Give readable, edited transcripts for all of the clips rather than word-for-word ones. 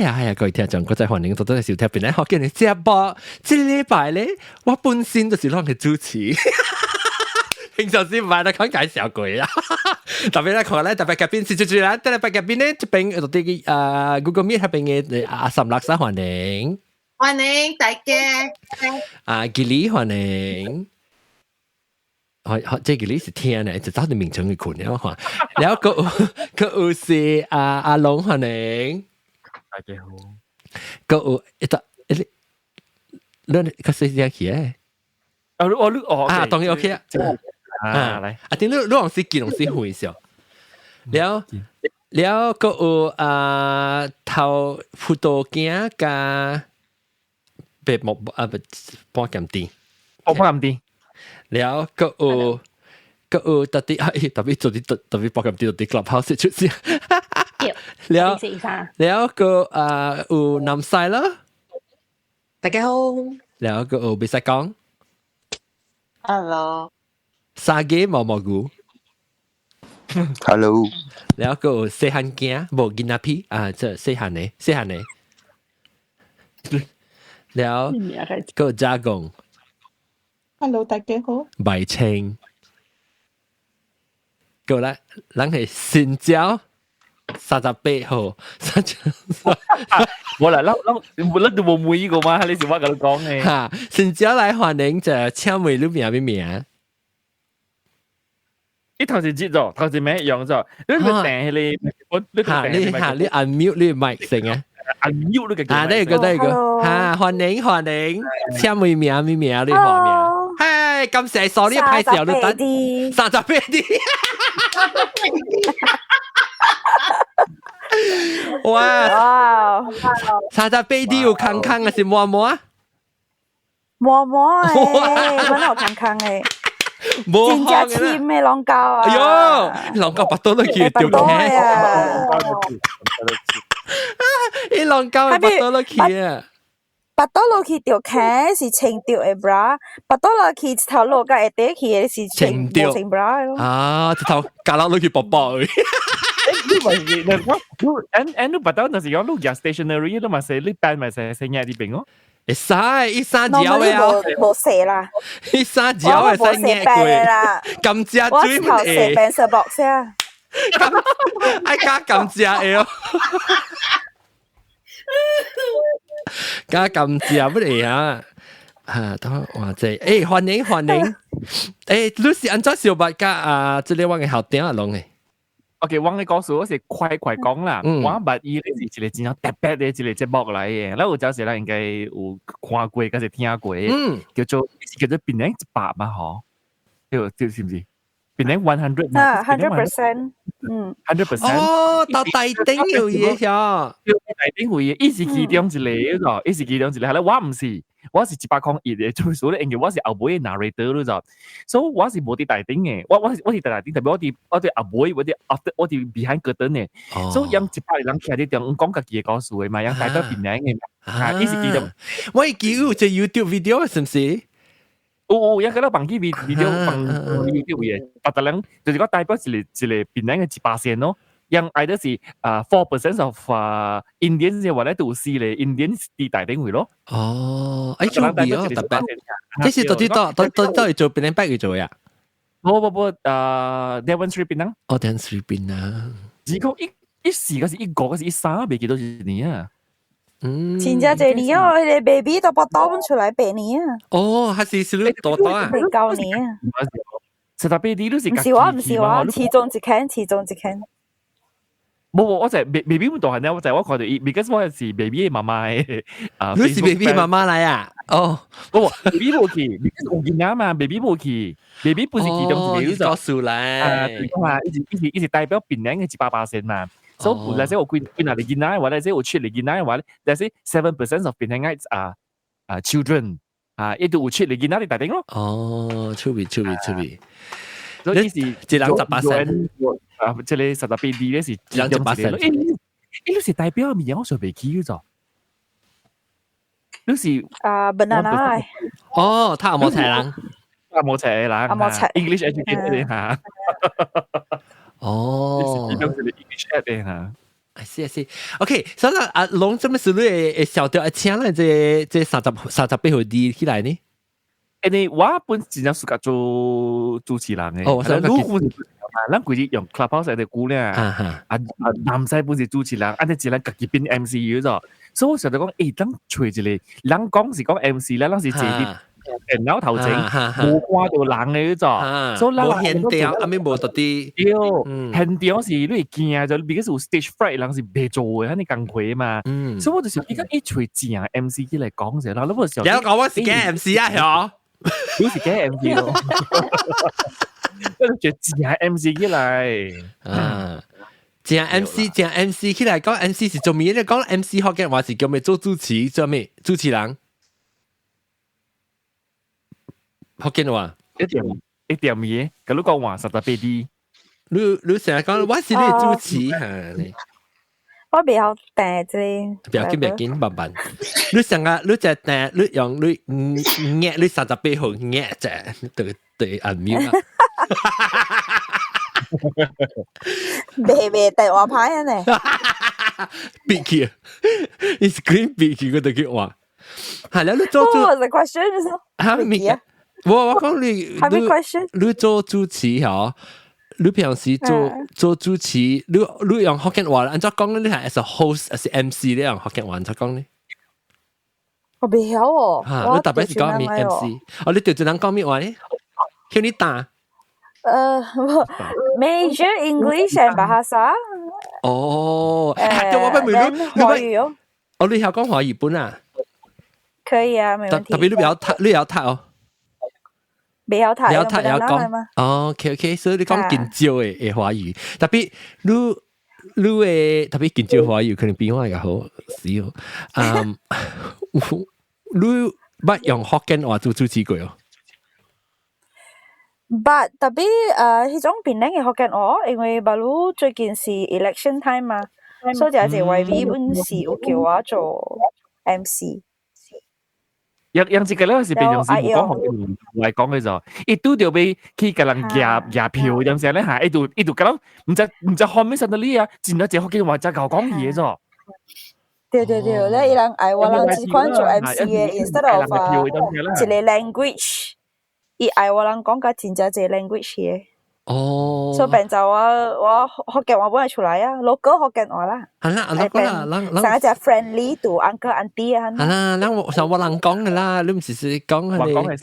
係啊係啊，各位聽眾，國際歡迎到到收聽檳榔福建嘅節目。這禮拜咧，我本身就是攏係主持。平常時唔係咧講介紹過啊，特別咧看咧，特別嘉賓是最最啦，特別嘉賓咧，這邊就啲Google Meet 嗰邊嘅阿岑樂生歡迎，歡迎大家。阿吉里歡迎。好，好，這個你是聽呢，就早就名稱去困了看。然後個個有是阿阿龍歡迎，大家好。個有一個一，你較細聲起來。啊，我哦，啊，當然 OK 啊。啊，來，啊，頂你你往時見，往時回笑。了了，個有啊頭葡萄鏡加白木啊不半鹹甜，哦，半鹹甜。了個有個有特別特別做啲特特別半鹹甜，特別 Clubhouse 出現。了了個啊有南西啦，大家好。了個有袂使講。 Hello。沙雞毛毛菇。 Hello。了個有細漢囝，無囡仔皮啊，這細漢的，細漢的。了個加工。 Hello，大家好。白青。過來，咱係新椒38號，三十。冇啦，咱咱冇咱都冇每個嘛，你是我共你講嘅。哈，新椒來歡迎就請問你名咩名？你頭先接咗，頭先咩樣咗？你咪訂你，我你哈，你哈，你 unmute 你麥先啊？unmute 你個啊，呢個呢個，哈，歡迎歡迎，請問名咩名？你號名？嘿，感謝sorry 歹勢你等38 D。哇！38 D 有空空還是滿滿？滿滿誒，阮有空空的。真正深的攏夠啊！哎喲，攏夠腹肚落去掉起。啊！伊攏夠腹肚落去啊！腹肚落去掉起是穿著的 bra，腹肚落去一頭落甲下底去的是穿無穿 bra 咯。啊，一頭加落落去薄薄。你咪是你我你你你腹肚就是講你夾 stationery 你嘛是你單咪是寫呢邊哦。會使，伊三條的啊，無寫啦，伊三條會使捏過啦，甘蔗水我寫 pencil box 啊，愛加甘蔗的哦，加甘蔗不會啊，啊，等我這，欸，歡迎歡迎，欸，你是按怎相捌佮啊？這个我的校長啊，攏的。 OK，我嘅故事我是快快講啦。我捌伊咧是一個真正特別的一個節目來嘅。咱有陣時咱應該有看過，還是聽過，叫做是叫做檳榔100嘛，嗬？對對，是毋是？檳榔 100 啊，100%，嗯，100%。哦，到大頂有嘢曉，大頂有嘢，伊是其中一個咯，伊是其中一個。係啦，我毋是，我是101的，就是說咧，因為我是後尾 narrator 咯就，所以我是無佇大頂的，我是大頂，特別我佇後尾，我佇 after 我佇 behind curtain 的，所以用100個人徛佇中講家己的故事的嘛，用代表檳榔的嘛，啊，伊是其中。我會記有這 YouTube video 是毋是？有有，也個咧放起 video 放 YouTube 嘅，逐逐人就是講代表一個一個檳榔的100線咯。樣愛的是啊 4% of 啊 Indian 嘅話咧，都有四個 Indian 佇大頂位咯。哦，哎，做咩哦？特別，這是到底到到到到底做檳榔拜去做呀？無無無，啊 Devon Street 檳榔。哦，Devon Street 檳榔。只講一四還是一五還是13，袂記得是年啊。嗯，真正濟年哦，彼个 baby 都腹肚出來8年啊。哦，還是是你多大啊？ 9年啊。 38 D 都是。毋是我，毋是我，其中一間，其中一間。無無，我就係 baby 唔大漢咧，我就係我看到伊，because 我是 baby 的媽媽的啊。你是 baby 媽媽來啊？哦，無 baby 無去，because 有囡仔嘛，baby 無去，baby 不是其中一個。告訴來。啊，對嘛，伊是伊是伊是代表檳榔的100%嘛。所以，例如有幾幾若個囡仔的話，例如有七個囡仔的話，例如 7% of 檳榔啊啊 children 啊，伊都有七個囡仔佇大頂咯。哦，趣味趣味趣味。所以是一人18仙。啊，這個38 D 咧是一人18仙。欸，你是代表物件，我想袂記咗。你是啊，banana。哦，他冇齊人，他冇齊人，阿冇齊 English educated 嚇。哦，其中一個 English ed 的嚇。是是，OK，所以阿龍做咩事你會想著請咱這38號字起來呢？因為我本真正暑假做主持人嘅，哦，你本是咱規日用 Clubhouse 的鼓咧，啊啊，男仔本是主持人，啊你一人家己變 MC 咗，所以我想著講，欸，咱揣一個人講是講 MC 咧，咱是坐佇電腦頭前，無看著人的咗，所以咱無現場，啊咪無到底，對，現場是你會驚就，because 有 stage fright，人是袂做的，按呢工課嘛，所以我就想，伊講伊揣正 MC 起來講者，然後我就想，你講我是假 MC 啊，嗬？你是假 MC 咯，我就覺得正 MC 起來，啊，正 MC 正 MC 起來講 MC 是做咩？你講 MC 福建話是叫咩做主持，做咩主持人？福建話一點一點嘢，佮你講話38字。你成日講我是你主持嚇，我袂曉彈這個。不要緊不要緊，慢慢。你成日你就彈，你用你壓你38號壓者，對對按鈕啊。袂袂電話牌啊呢？閉起，你 screen 閉起，我就去換。係啦，你做做。 What was the question？嚇咪？我講你，你你做主持嗬？你平時做主持，你用福建話，按怎講你係 as a host， as a MC，你用福建話按怎講呢？我袂曉哦。嚇，你特別是講咩 MC？哦，你對住人講咩話呢？叫你打。Major English and Bahasa。哦，對，我不問你，你華語哦。哦，你曉講華語本啊？可以啊，沒問題。特別你比較讀，你曉讀哦。袂曉讀，曉讀曉講。哦，OK OK，所以你講緊少的華語，特別你你的特別緊少華語可能比我較好死哦。嗯，你捌用福建話做主持過哦？捌，特別彼種檳城的福建話，因為 baru 最近是 election time 嘛，所以就係 YB 本是有叫我做 MC。樣樣這個咧是平常時無講福建話來講的就，伊拄著欲去共人舉舉票，有時咧嚇，伊就講毋知後面啥物理啊，真正這福建話才𠢕講伊的啫。對對對，咧伊人愛我人這款做 MC 的，instead of 一個 language，伊愛我人講甲真正濟 language 的。哦。所以變做我福建話本來出來啊，local 福建話啦。係啦，阿講啦，人人上一隻 friendly to uncle auntie 啊。係啦，人我像我人講的啦，你毋是是講係講係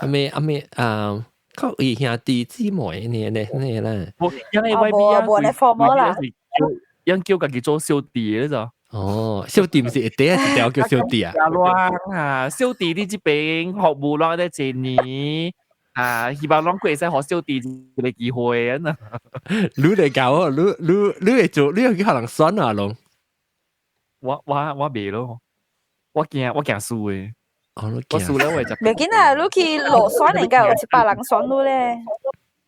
阿咩阿咩啊？各位兄弟姊妹呢呢呢啦。無，因為 YB 啊，無咧 formal 啦。因叫家己做小弟咧就。哦，小弟毋是一塊一條叫小弟啊？阿亂啊，小弟佇這邊服務攏咧一年。啊，希望攏會使予小弟一個機會啊！你來教我，你會做，你會去予人選啊？攏？我袂咯，我驚輸的。哦，我輸了我會食。袂緊啊，你去落選應該有100人選你咧。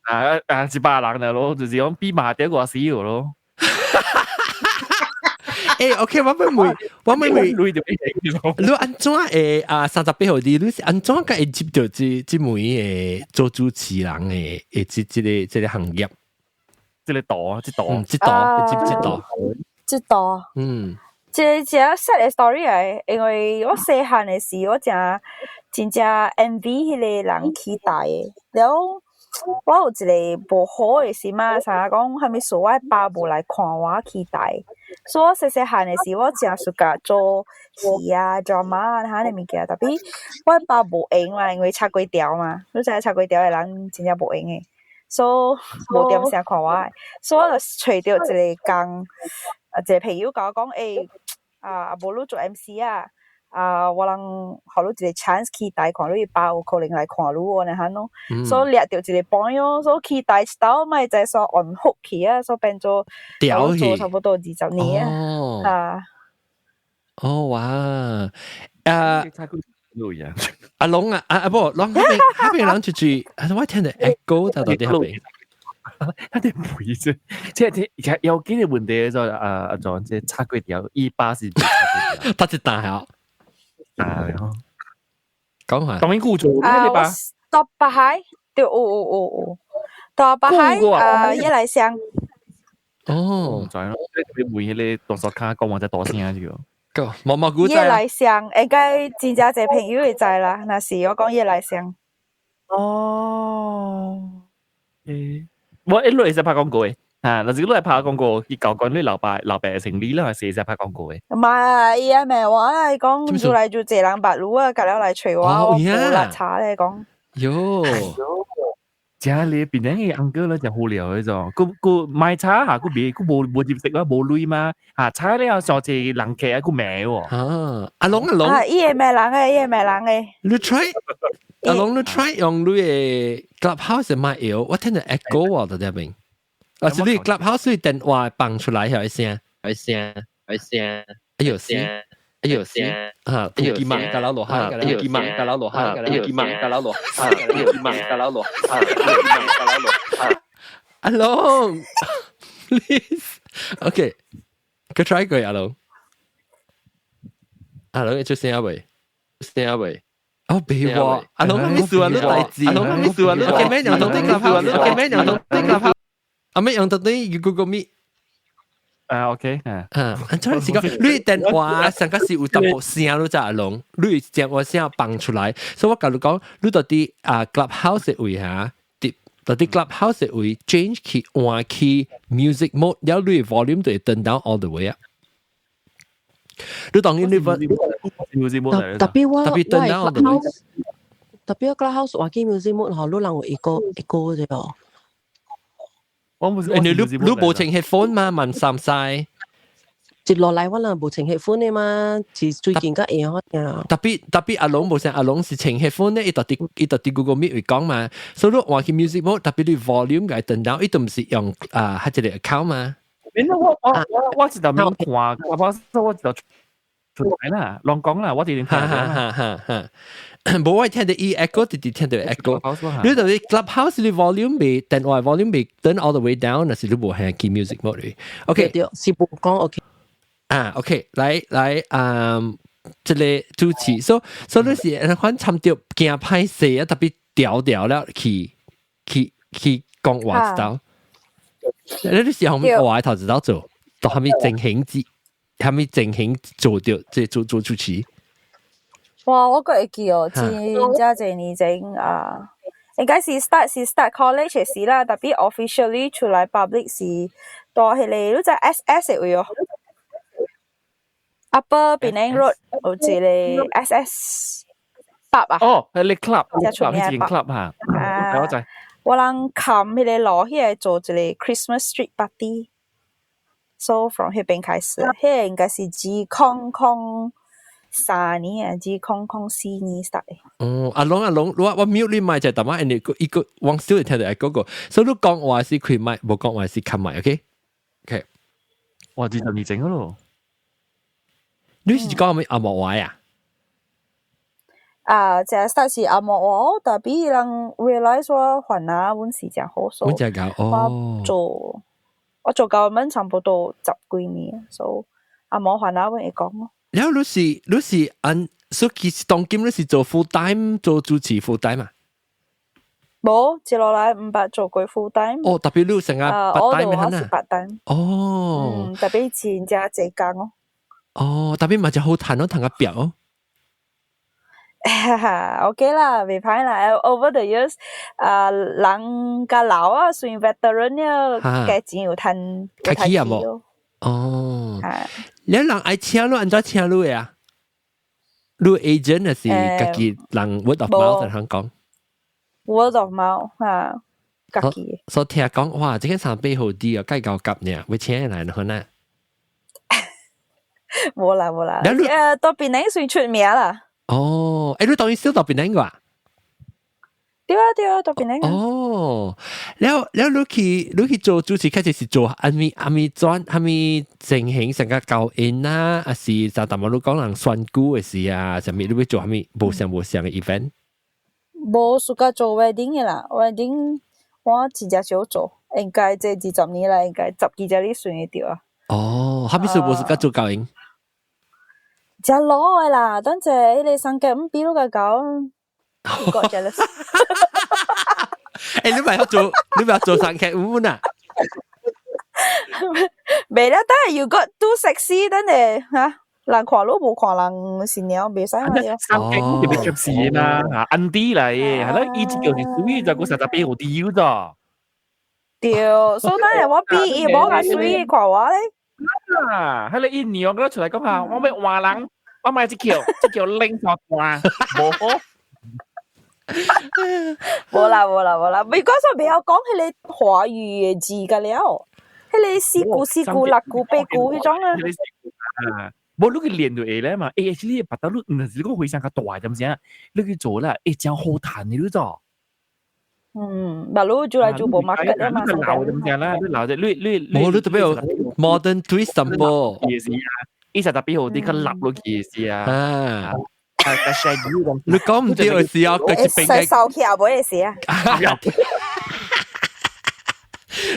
啊啊，100人了咯，就是講比馬得我死咯。欸，OK，我欲問，我欲問，你按怎會啊？38號字，你是按怎會接著這門的做主持人的這個行業？這個道，這道，這道，接這道，這道，這這 sad 的 story 來，因為我細漢的時，我誠真正 envy 彼个人起台的，了我有一个無好的心啊，啥講啥物事，我爸無來看我起台，所以我細細漢的時，我誠 suka 做戲啊、drama 啊，彼个物件，tapi 我爸無閒嘛，因為插粿條嘛，你知影插粿條的人真正無閒的，所以無點聲看我的，所以我就揣著一个工，啊，一個朋友共我講，欸，啊，無你做 MC 啊，啊，我人予你一個 chance 起台，看你爸有可能來看你按呢款咯，所以掠著一個 point 咯，所以起台一道嘛會知煞 on hook 去啊，所以變做做差不多20年啊，啊。哦哇，啊，阿龍啊，啊啊不，龍彼邊人就是，我聽著 echo 到底彼邊。他哋唔會啫，即係其實有幾個問題就啊阿莊即係插粿條，伊爸是插粿條，他是大學，大學，講下，當然顧做咩你爸？到北海，對，有有有有，到北海，一來鄉。哦，唔知咯，你會迄個動作卡講話只大聲這個。個毛毛古葉仔來香，應該真正濟朋友會知啦。若是我講葉來香，哦，我一路會使拍廣告嘅，啊，若是你來拍廣告，伊舊關你老爸老爸成理啦，係會使拍廣告嘅。唔係，伊也咪話啊，伊講越來越濟人捌你啊，隔了來揣我，我無啦查咧講。喲，這你變成個 uncle 咧就好料嗰種，佢佢買茶嚇，佢別佢無無入食啊，無鐳嘛，嚇茶了上次人客啊，佢罵喎。啊，阿龍阿龍，啊，伊會罵人嘅，伊會罵人嘅。你 try 阿龍你 try 用你嘅 Clubhouse 麥搖，我聽到 echo 喎，在這邊。啊，是你 Clubhouse 電話放出來係聲，係聲，係聲，哎呦聲，哎呦聲，啊，哎呦聲，加老羅哈，哎呦聲，加老羅哈，哎呦聲，加老羅，哎呦聲，加老羅，哎呦聲，加老羅。阿龍，please，OK，佢 try 過阿龍，阿龍你出聲未？聲未？哦，別話，阿龍咩事啊？你大字，阿龍咩事啊？你 OK 咩？用到啲 Clubhouse，OK 咩？用到啲 Clubhouse。阿咩用到啲 Google Meet？啊，OK，啊，啊，安怎是講你電話上個是有淡薄聲，你知阿龍，你電話聲放出來，所以我共你講，你到底啊 Clubhouse 位嚇，到底 Clubhouse 位 change 去換去 music mode，然後你 volume 就會 turn down all the way 啊。你當然你 music mode 特別我特別 turn down all the way。特別我 Clubhouse 換去 music mode 嗬，你人有一個一個啫哦。我冇，你無穿 headphone 嘛？慢三晒。接落來我人無穿 headphone 的嘛，是最近較會好呀。特別特別阿龍無像阿龍是穿 headphone 咧，伊特啲伊特啲 Google Meet 會講嘛，所以你換去 music mode，特別你 volume 共 turn down，伊都毋是用啊，彼一個 account 嘛。我我我我一頭面看，我我一頭出來啦，亂講啦，我直聽。哈哈哈哈無我聽到伊 echo，直直聽到 echo。你到底 Clubhouse 你 volume 未電話 volume 未 turn all the way down，那是你無係去 music mode。OK，對，是無講 OK。啊，OK，來來，嗯，這個主持，所所以你是反參著驚歹勢啊，特別調調了去去去講話知道。你是後面話頭知道做，到後面情形之，後面情形做到，即做做主持。哇！我閣會記哦，真正濟年前啊，應該是 start 是 start college 時啦，特別 officially 出來 public 是蹛彼個，你知 SS 的位哦。Upper Penang Road 有一個 SS 北啊。哦，彼個 club，club，彼間 club 嚇。啊，我知。我人冚彼個路，彼個做一個 Christmas street party。So from 彼邊開始，彼個應該是2003年啊，2004年 start 的。哦，阿龍阿龍，我我 mute 你麥就淡仔，因為一個往少會聽到嗰個，所以你講話是開麥，無講話是冚麥，OK？OK。哇，20年前咯。你是講咩紅毛話啊？啊，這 start 是紅毛話，特別人 realize 我番仔阮是誠好，所以我做我做 government 差不多十幾年，所以紅毛番仔阮會講咯。然後你是你是按，所以其實當今你是做 full time 做主持 full time 嘛？無，接落來毋捌做過 full time。哦，特別你成日 part time 我是 part time。哦。嗯，特別真正濟工哦。哦，特別嘛就好趁咯，趁個表哦。哈哈，OK 啦，袂歹啦。Over the years，啊，人較老啊，算 veteran 了，加錢有趁。開起啊無？哦。你人愛請你，按怎請你啊？你 agent 還是家己人 word of mouth 通講？Word of mouth 哈，家己。所以聽講哇，這個三倍好啲啊，計較夾呢，會請來可能。無啦無啦，到檳城算出名啦。哦，欸，你當然少到檳城個啊？對啊對啊，到檳城。哦，了了，你去做主持，開始是做按咪按咪轉，按咪情形成個教音啊，還是就淡薄你講人選舉的事啊，啥物你欲做啥物無相無相的 event？無暑假做 wedding 的啦，wedding 我真正少做，應該這20年來應該十幾隻你算會著啊。哦，啥物事無暑假做教音？真老的啦，等陣彼個三格五比你較高，覺 jealous。欸，你咪要做，你咪要做三格五啊？袂啦，但係 you got too sexy，等下嚇人看你無看人是鳥，袂使嘛了。三間特別及時啦，嚇 auntie 嚟，係啦，伊這叫是屬於就個38號啲咋。對，所以等下我比伊無較水看我咧。啊，係你一年我覺得出來講下，我欲換人，我買這橋，這橋拎上掛，無好。無啦無啦無啦，because 我袂曉講彼个華語的字個了，彼个四句四句六句八句彼種啊。啊，無你去練就會咧嘛。欸，actually 白頭你毋是你個回聲較大，知毋知啊？你去做啦，欸，真好彈的你做。嗯，嘛你做來做無 market 啊嘛。你老知毋知啦？你老啫，你你無你特別有 modern twist 淡薄。也是啊，伊實特別好啲，較立落去是啊。啊。較你講唔對嘅時候，佢一邊嘅收起也無會事啊。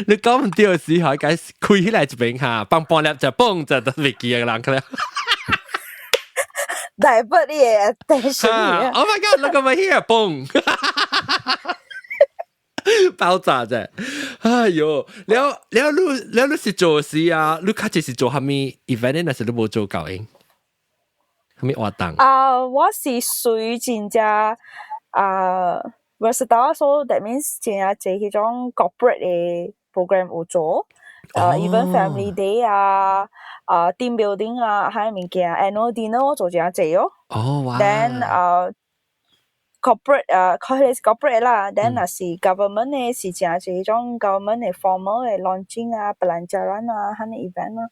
你講唔對嘅時候，該開起來一邊哈，放半粒就嘣就都袂記嘅人可能。 Divert 你的 attention。 Oh my god! Look over here！嘣，爆炸啫！哎喲，了了你了你是做事啊？你較濟是做啥物 event 那是你無做夠應？啥物活動？啊，我是屬於真正啊，versatile，so that means 真正濟彼種 corporate 的 program 有做，even family day 啊，啊 team building 啊，彼物件 annual dinner 我做真濟哦。哦哇！Then 啊，corporate 啊，佢係 corporate 啦，then 若是 government 的是真濟彼種 government 的 formal 的 launching 啊，pelancaran 啊，彼個 event 咯。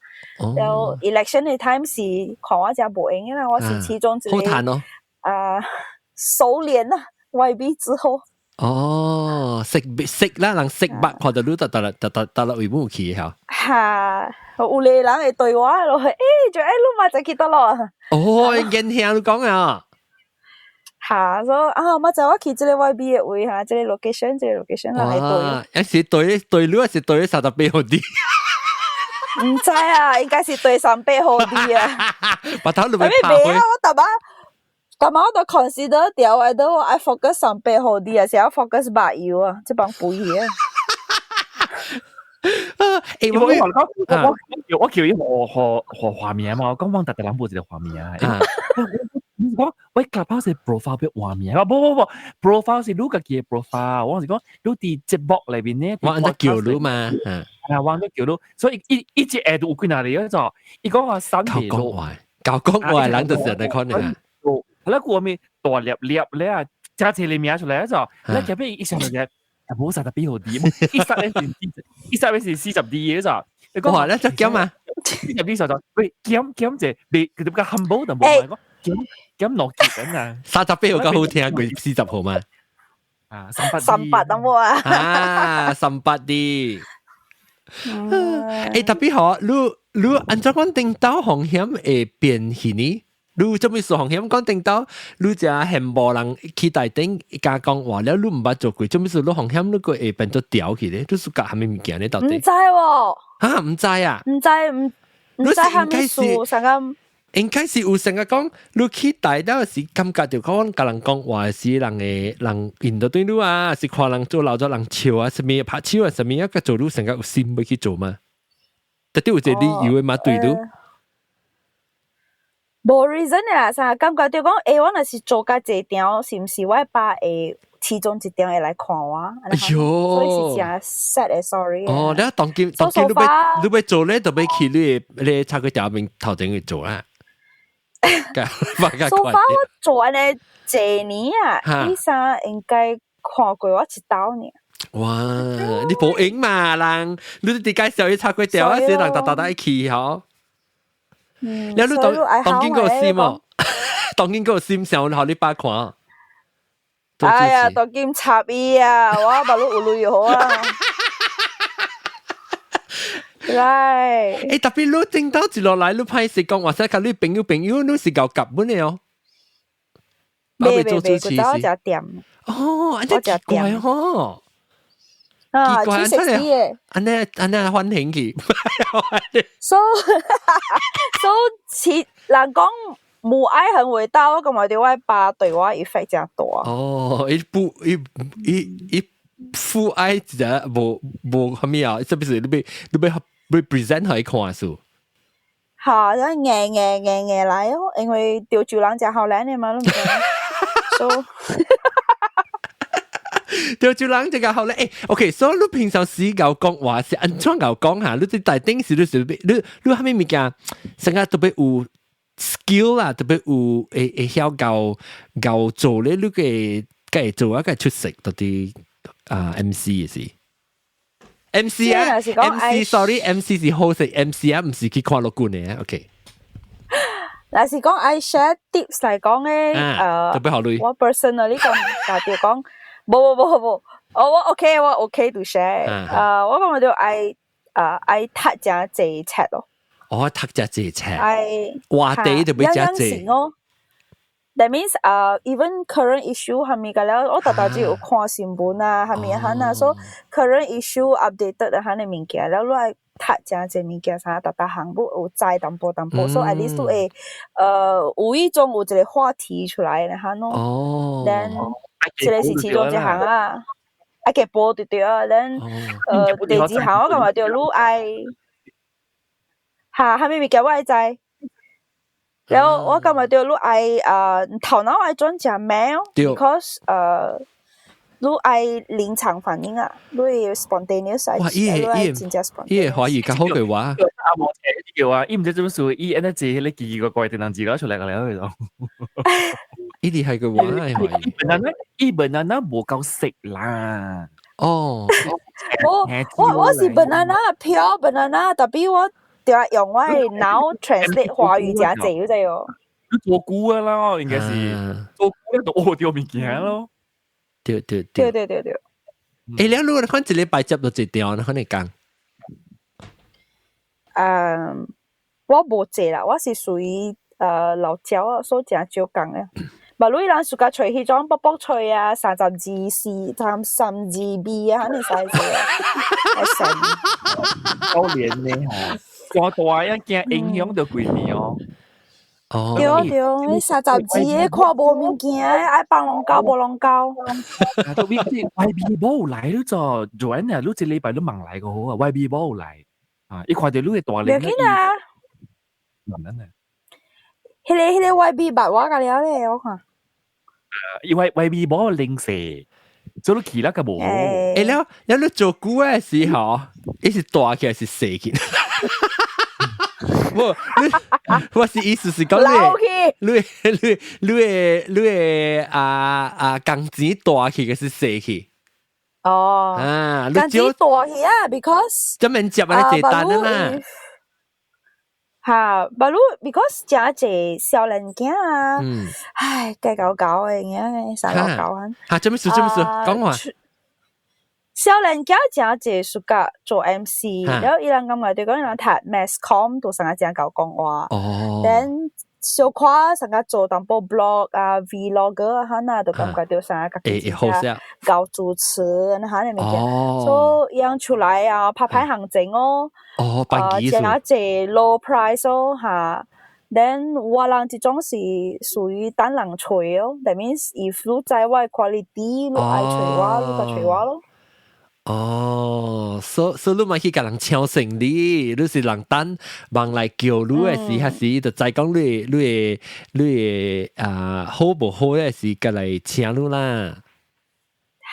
然後 election 的 time 是看我真無閒的啦，我是其中一個。好彈哦。啊，熟練啦，YB 之後。哦，識識啦，人識捌看到你得得得得得落位冇去嚇。哈，有個人會對我落去，欸，就欸，你嘛就去倒咯。哦，見聽你講啊。哈，所以啊，我知我去這個 YB 的位哈，這個 location，這個 location 人會對。一是對對你，還是對38號啲？毋知啊，應該是對38號啲啊。白頭你咪拍開。我逐擺，逐擺我都 consider 掉，我都愛 focus 38號啲啊，是要 focus 白油啊，這幫肥嘢。欸，我我我我叫伊學學學畫面嘛，我講往特特人無一個畫面啊。你講喂，Clubhouse 是 profile 欲換名，無無無，profile 是你家己的 profile，我是講你佇節目裏面呢，我按怎叫你嘛，啊，我按怎叫你，所以一一隻下都有幾若個做，伊講話三靠講話，教講話人就是按呢款啊。係啦，個面大粒粒咧啊，加一個名出來做，你隔壁一上就無38號啲，一殺咧是一殺咧是40D 嘅咋？你講話咧就減啊，40D 就就喂減減者，別佢點解漢堡就冇講減減落結緊啊？38號較好聽過40號嘛？啊，三八三八得冇啊？啊，38D。欸，特別好，你你按怎講頂到風險會變去呢？你做咩事風險講頂到？你只羨慕人去台頂加講話了，你毋捌做過，做咩事你風險你個會變做掉去咧？你是教啥物物件咧？到底？毋知喎。哈，毋知啊？毋知毋毋知啥物事，啥個？應該是有成日講，你去台了是感覺就講共人講話是人會人引到對你啊，是看人做老咗人笑啊，啥物拍手啊，啥物啊，個做你成個有心欲去做嘛？特別有一個理由的嘛，對你。無 reason 啦，啥感覺就講，欸，我若是做較濟場，是毋是我爸會其中一場會來看我？哎喲，所以是真 sad 的 sorry。哦，你當今當今你欲你欲做咧，就欲去你你插個條面頭前去做啦。 So far 我做按呢濟年啊，醫生應該看過我一道爾。哇！你無閒嘛人，你佇介紹伊插過條啊，是人逐逐逐去吼。嗯，你當當今個心哦，當今個心想予你爸看。哎呀，當今插伊啊，我把你有淚好啊。來，欸，特別你頂到一落來，你歹勢講話，使共你朋友朋友，你是𠢕夾本的哦。袂袂袂，我食店。哦，按呢奇怪吼。啊，奇怪，去食的。按呢按呢歡迎去。 So 其人講母愛很偉大，我感覺著我爸對我 effect 誠大。哦，伊不伊伊伊父愛一個無無啥物啊？這不是你欲你欲 represent 予伊看數。嚇，咱硬硬硬硬來哦，因為潮州人誠睺年的嘛，你毋知。So 潮州人這個好咧，欸，OK，所以你平常時𠢕講話是按怎𠢕講嚇？你佇台頂時你是你你啥物物件，成個特別有 skill 啦，特別有會會曉𠢕𠢕做咧，你個會做啊，個出色到啲啊 MC 嘅是。MC 啊，MC，sorry，MC 是好食，MC 啊，毋是去看樂觀嘅，OK。若是講愛 share tips 來講咧，特別好類。我 personally 講，就講，無無無無，我 OK，我 OK to share。我感覺就愛愛讀誠濟冊咯。哦，讀誠濟冊。愛話題特別誠濟。哦。That means even current issue 係咪個了？我逐逐只有看新聞啊，係咪哈啊？所以 current issue updated 的哈個物件，了你愛讀誠濟物件，啥逐逐項目有知淡薄淡薄，所以 at least 都會無意中有一個話題出來的哈喏。Then 這個是其中一項啊，愛給播對對啊。Then 第二項我感覺著你愛，哈，啥物物件我愛知。然後我感覺著你愛頭腦愛轉誠慢哦，because 你愛臨場反應啊，你會 spontaneous。哇！伊個伊個伊個華語較好過我。阿無叫啊，伊毋知做乜事，伊按呢坐彼個奇奇怪怪電動字出來個了，佢就。伊哋係個話係華語。 banana，伊 banana 無夠食啦。哦。我我我是 banana pure banana，tapi 我著愛用我的腦 translate 華語誠濟，你知哦。你做久啊啦，應該是做久了就學著物件咯。對對對對對對。欸，你如果看一禮拜接到一條，你可能講。嗯，我無濟啦，我是屬於老鳥啊，所以誠少工的。嘛，你人暑假揣彼種卜卜脆啊，32 C、32 B 啊，按呢 size 啊，可憐呢吼，大大一驚影響著規暝哦。哦，對對，你32個看無物件，愛放龍膠無龍膠。都 YB 無來你做 Joanne 啊，你這禮拜你忙來個好啊，YB 無來啊，伊看著你的大臉。袂緊啊。慢慢啊。彼個YB 捌我個了咧，我看。因為 YB 無零食，所以你去了個無好。欸，了了你做久的時候，伊是大起還是細起？無，你我是意思是講你，你你你的你的啊啊工錢大去，還是細去？哦，啊，工錢大去啊，because 這免接啊，這單啦。哈，but because 誠濟少年囝啊，唉，計搞搞的爾，三老搞啊。哈，做咩事？做咩事？講話。少年囝誠濟暑假做 MC，然後伊人感覺就講伊人讀 mass comm 都成個誠𠢕講話。Then 小可成個做淡薄 blog 啊、vlogger 啊，哈那都感覺著啥家己𠢕主持，按呢物件。所以伊人出來啊，拍拍行情哦。哦，辦誠濟 low price 哦，哈。Then 我人這種是屬於等人揣哦，that means if 你知我的 quality，你愛揣我，你就揣我咯。哦，所所以你嘛去共人搶生意，你是人等忙來叫你的時，還是就知講你你的你的啊好無好的時，過來請你啦。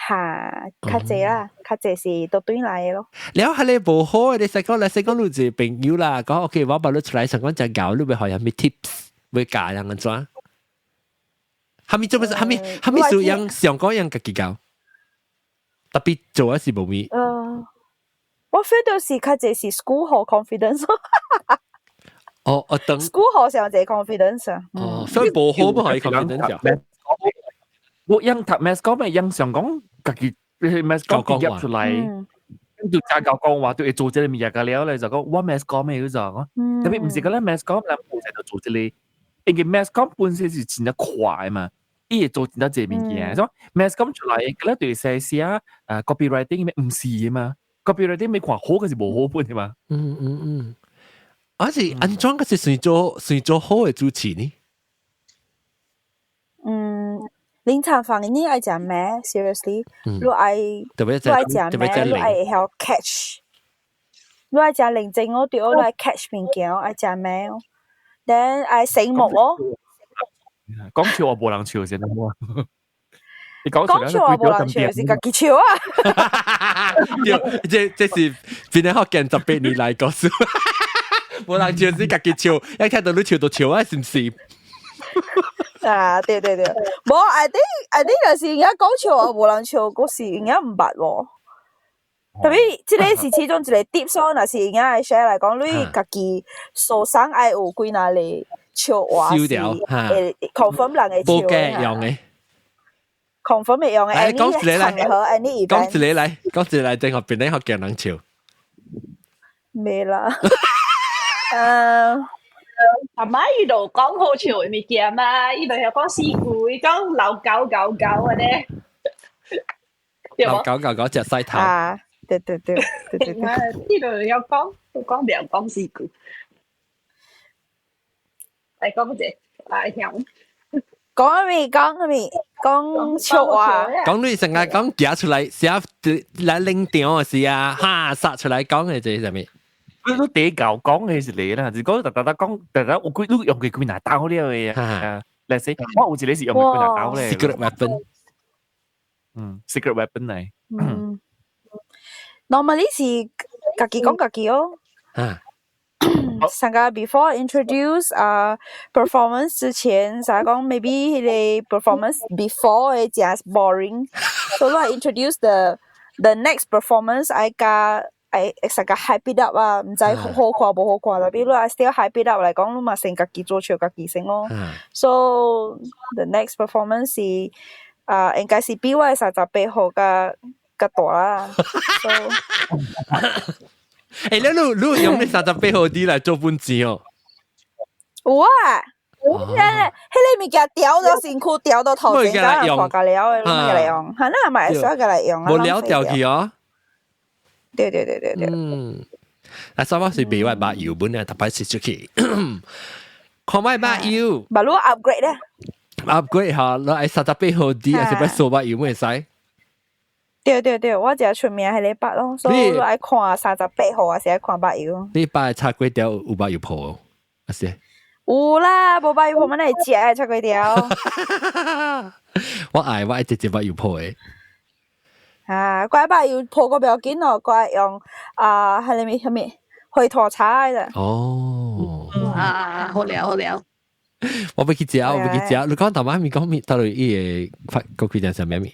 哈，較濟啦，較濟是都對來的咯。了，彼個無好的，你使講，你使講你一個朋友啦，講 OK，我把你出來想講誠𠢕，你欲予啥物 tips，欲教人按怎？啥物做乜事？啥物啥物事樣上講樣家己𠢕？特別做的是無咪？我 feel 到是較濟是 school 予 confidence。哦哦，等 school 予上濟 confidence 啊。哦，所以無好不可以 confidence。我樣讀 mass comm 咪樣想講家己 mass comm 畢業出來，就誠𠢕講話，就會做這個物件個了咧，就講我 mass comm 嘅就講，tapi 毋是講咧 mass comm 人無在就做這個，因為 mass comm 本身是真正快嘛，伊會做真正濟物件，所以 mass comm 出來，佢咧對寫寫啊 copywriting 咩毋是的嘛，copywriting 咩看好還是無好本的嘛。嗯嗯嗯，啊是按怎個是算做算做好的主持呢？嗯。臨場反應你愛誠慢？Seriously，你愛你愛誠慢，你愛會曉 catch，你你愛誠認真哦，對哦，你愛 catch 物件哦，愛誠咩哦，then 愛醒目哦。講笑話無人笑先得冇。你講講笑話無人笑是家己笑啊！對，這是邊個學見18年來告訴，無人笑是家己笑，一聽到你笑就笑啊，是唔是？啊，對對對，無，I think 就是而家講笑話無人笑，嗰時應該毋捌喎。特別這個是其中一個 tips 咯，若是而家 share 來講，你家己受傷愛有幾若個笑話是會 confirm 人會笑無用的。 confirm 會用的。來講一個來，講講一個來，講一個來，正學邊個學見人笑？沒啦。誒。阿媽伊就講好笑的物件嘛，伊就係講四句，伊講老狗狗狗嘅咧。老狗狗狗食細頭。啊，對對對對對對。伊就有講，講袂講四句。來講者，來聽。講咩？講咩？講笑話。講你成日講夾出來，寫來領場的時啊，哈殺出來講的這是啥物？你都第舊講嘅是你啦，是講特特特講特特有幾你用過幾若刀了嘅啊？嚟先，我有一個是用過幾若刀咧。 Secret weapon。嗯，secret weapon 嚟。嗯。Normally 是家己講家己哦。啊。上個 before introduce 啊 performance 之前，啥講 maybe 彼個 performance before 會誠 boring，所以我 introduce the next performance 愛加愛成個 hype it up 啊，毋知好看無好看啦，比如愛 still hype it up 來講，你嘛先家己做笑家己先咯。So the next performance 是啊，應該是比我38號較較大啦。So 欸，你用你38號啲來做本錢哦？有啊，有啊，彼個物件掉到身軀，掉到頭前，甲人看甲了的，攏會來用，哈，那嘛會使共來用啊。無了掉去哦。對對對對對。嗯，啊，所以我是袂我捌油本啊，特擺是出去，看覓捌油。捌你 upgrade 咧？upgrade 哈，你愛38號啲，還是欲掃捌油會使？對對對，我誠出名彼個捌咯，所以你愛看38號，還是愛看捌油？你捌炒粿條有捌油泡哦？還是？有啦，無捌油泡，阮會食的炒粿條。我愛直接捌油泡的。啊，怪捌油泡個不要緊咯，怪用啊，彼個物啥物回頭茶的。哦。啊，好了好了。我欲去食，我欲去食。你講頭擺咪講咪，到底伊個發個開張啥物物？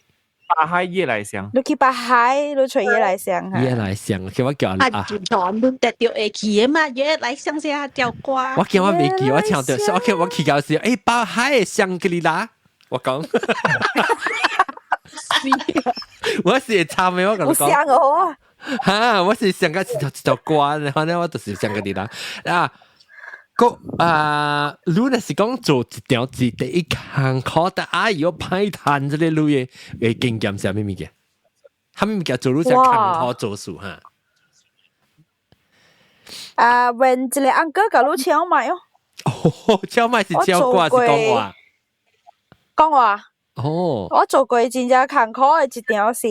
八海夜來香，你去八海，你揣夜來香哈。夜來香，叫我叫啊！啊，全部得到會記的嘛，夜來香是啊，條歌。我叫我袂記，我唱到，我叫我去到時，欸，八海香格里拉，我講。我是會參的，我共你講。有香哦。哈，我是上個一條一條歌，反正我就是香格里拉啊。個啊，你若是講做一條字第一艱苦，但哎喲歹趁這個類的經驗是啥物物件？啥物物件做愈誠艱苦做事哈？啊，when 一個 uncle 共你搶麥哦。哦，搶麥是搶歌是講話？講話。哦。我做過真正艱苦的一場是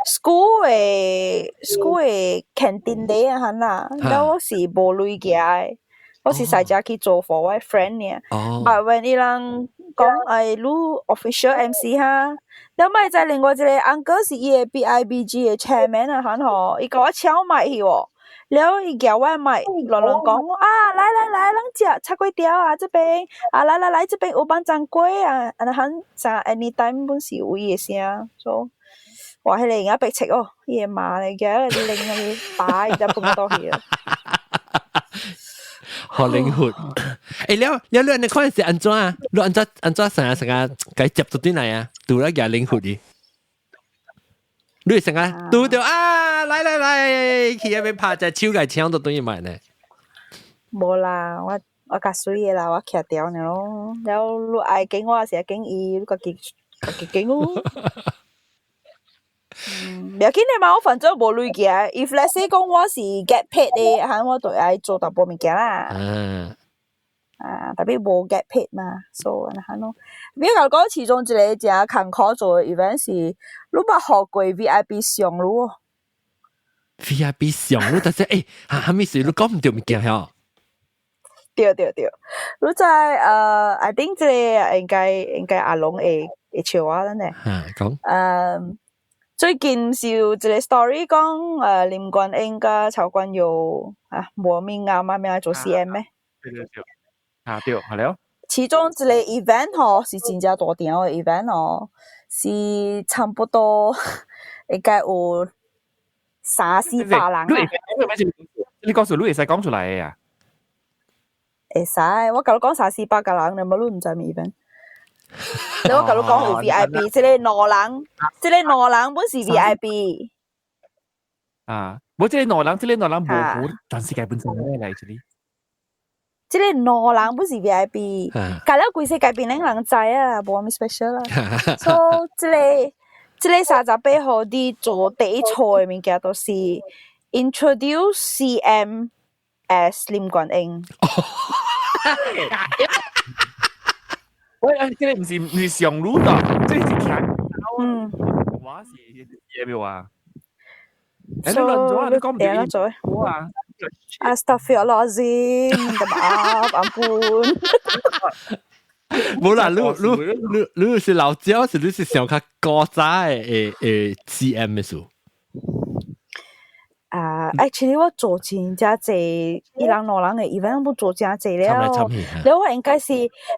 school 的 canteen day 啊，哈啦，了我是無鐳寄的。我是駛車去做 for 我 friend 爾。But when 伊人講哎，你 official MC 哈，了莫知另外一個 uncle 是伊的 BIBG 的 chairman 啊，喊吼，伊共我搶麥去喎。了伊舉我麥，亂亂講啊，來來來，咱食炒粿條啊，這邊啊，來來來，這邊有放鏘粿啊，按呢喊啥 anytime 本是有伊的聲，所以哇，彼個會白痴哦，伊的媽咧，舉個拎那個把伊才放倒去啊。好靈活。欸，了了你按呢看是按怎啊？你按怎按怎成日成日共接到轉來啊？拄來舉靈活的。你成日拄著啊！來來來，去遐邊拍隻手共搶到轉去買呢？無啦，我較媠的啦，我徛條爾咯。了你愛敬我時敬伊，你家己家己敬咯。嗯，不要緊的嘛，我反正無鐳寄。If let's say 講我是 get paid 的，哈，我就愛做淡薄物件啦。啊，特別無 get paid 嘛，所以按呢款咯。比如講，其中一個誠艱苦做的 event 是，你捌予過 VIP 上路哦。VIP 上，你但是誒，哈咩事？你講毋著物件嗬？對對對，你知I think 這個應該阿龍會笑我啦呢。嚇，講。最近是有一個 story 講林冠英佮曹冠耀啊，無面啱啱咩做 CM 咩？對對對，啊對，係了。其中一個 event 吼是真正大場的 event 哦，是差不多應該有三四百人啊。你講數你會使講出來的啊？會使，我共你講三四百個人，你無你毋知咩 event？你我共你講有 VIP，這个兩人，這个兩人本是 VIP。啊，無這个兩人，這个兩人無好，全世界本身咩嚟這裡？這个兩人本是 VIP，隔了規世界邊人知啊，無啥物 special 啦。所以這个38號佇做第一錯的物件，就是 introduce CM as 林冠英。喂，這个毋是上路的，這个是聽。我是嘢沒有啊？欸，你亂做啊！你講唔對我啊！ Astaghfirullahalazim, minta maaf, ampun。無啦，你是老焦，是你是上較古早的 CM 的數？啊，actually 我做真正濟，一人兩人的 event 我做真濟了。了我應該是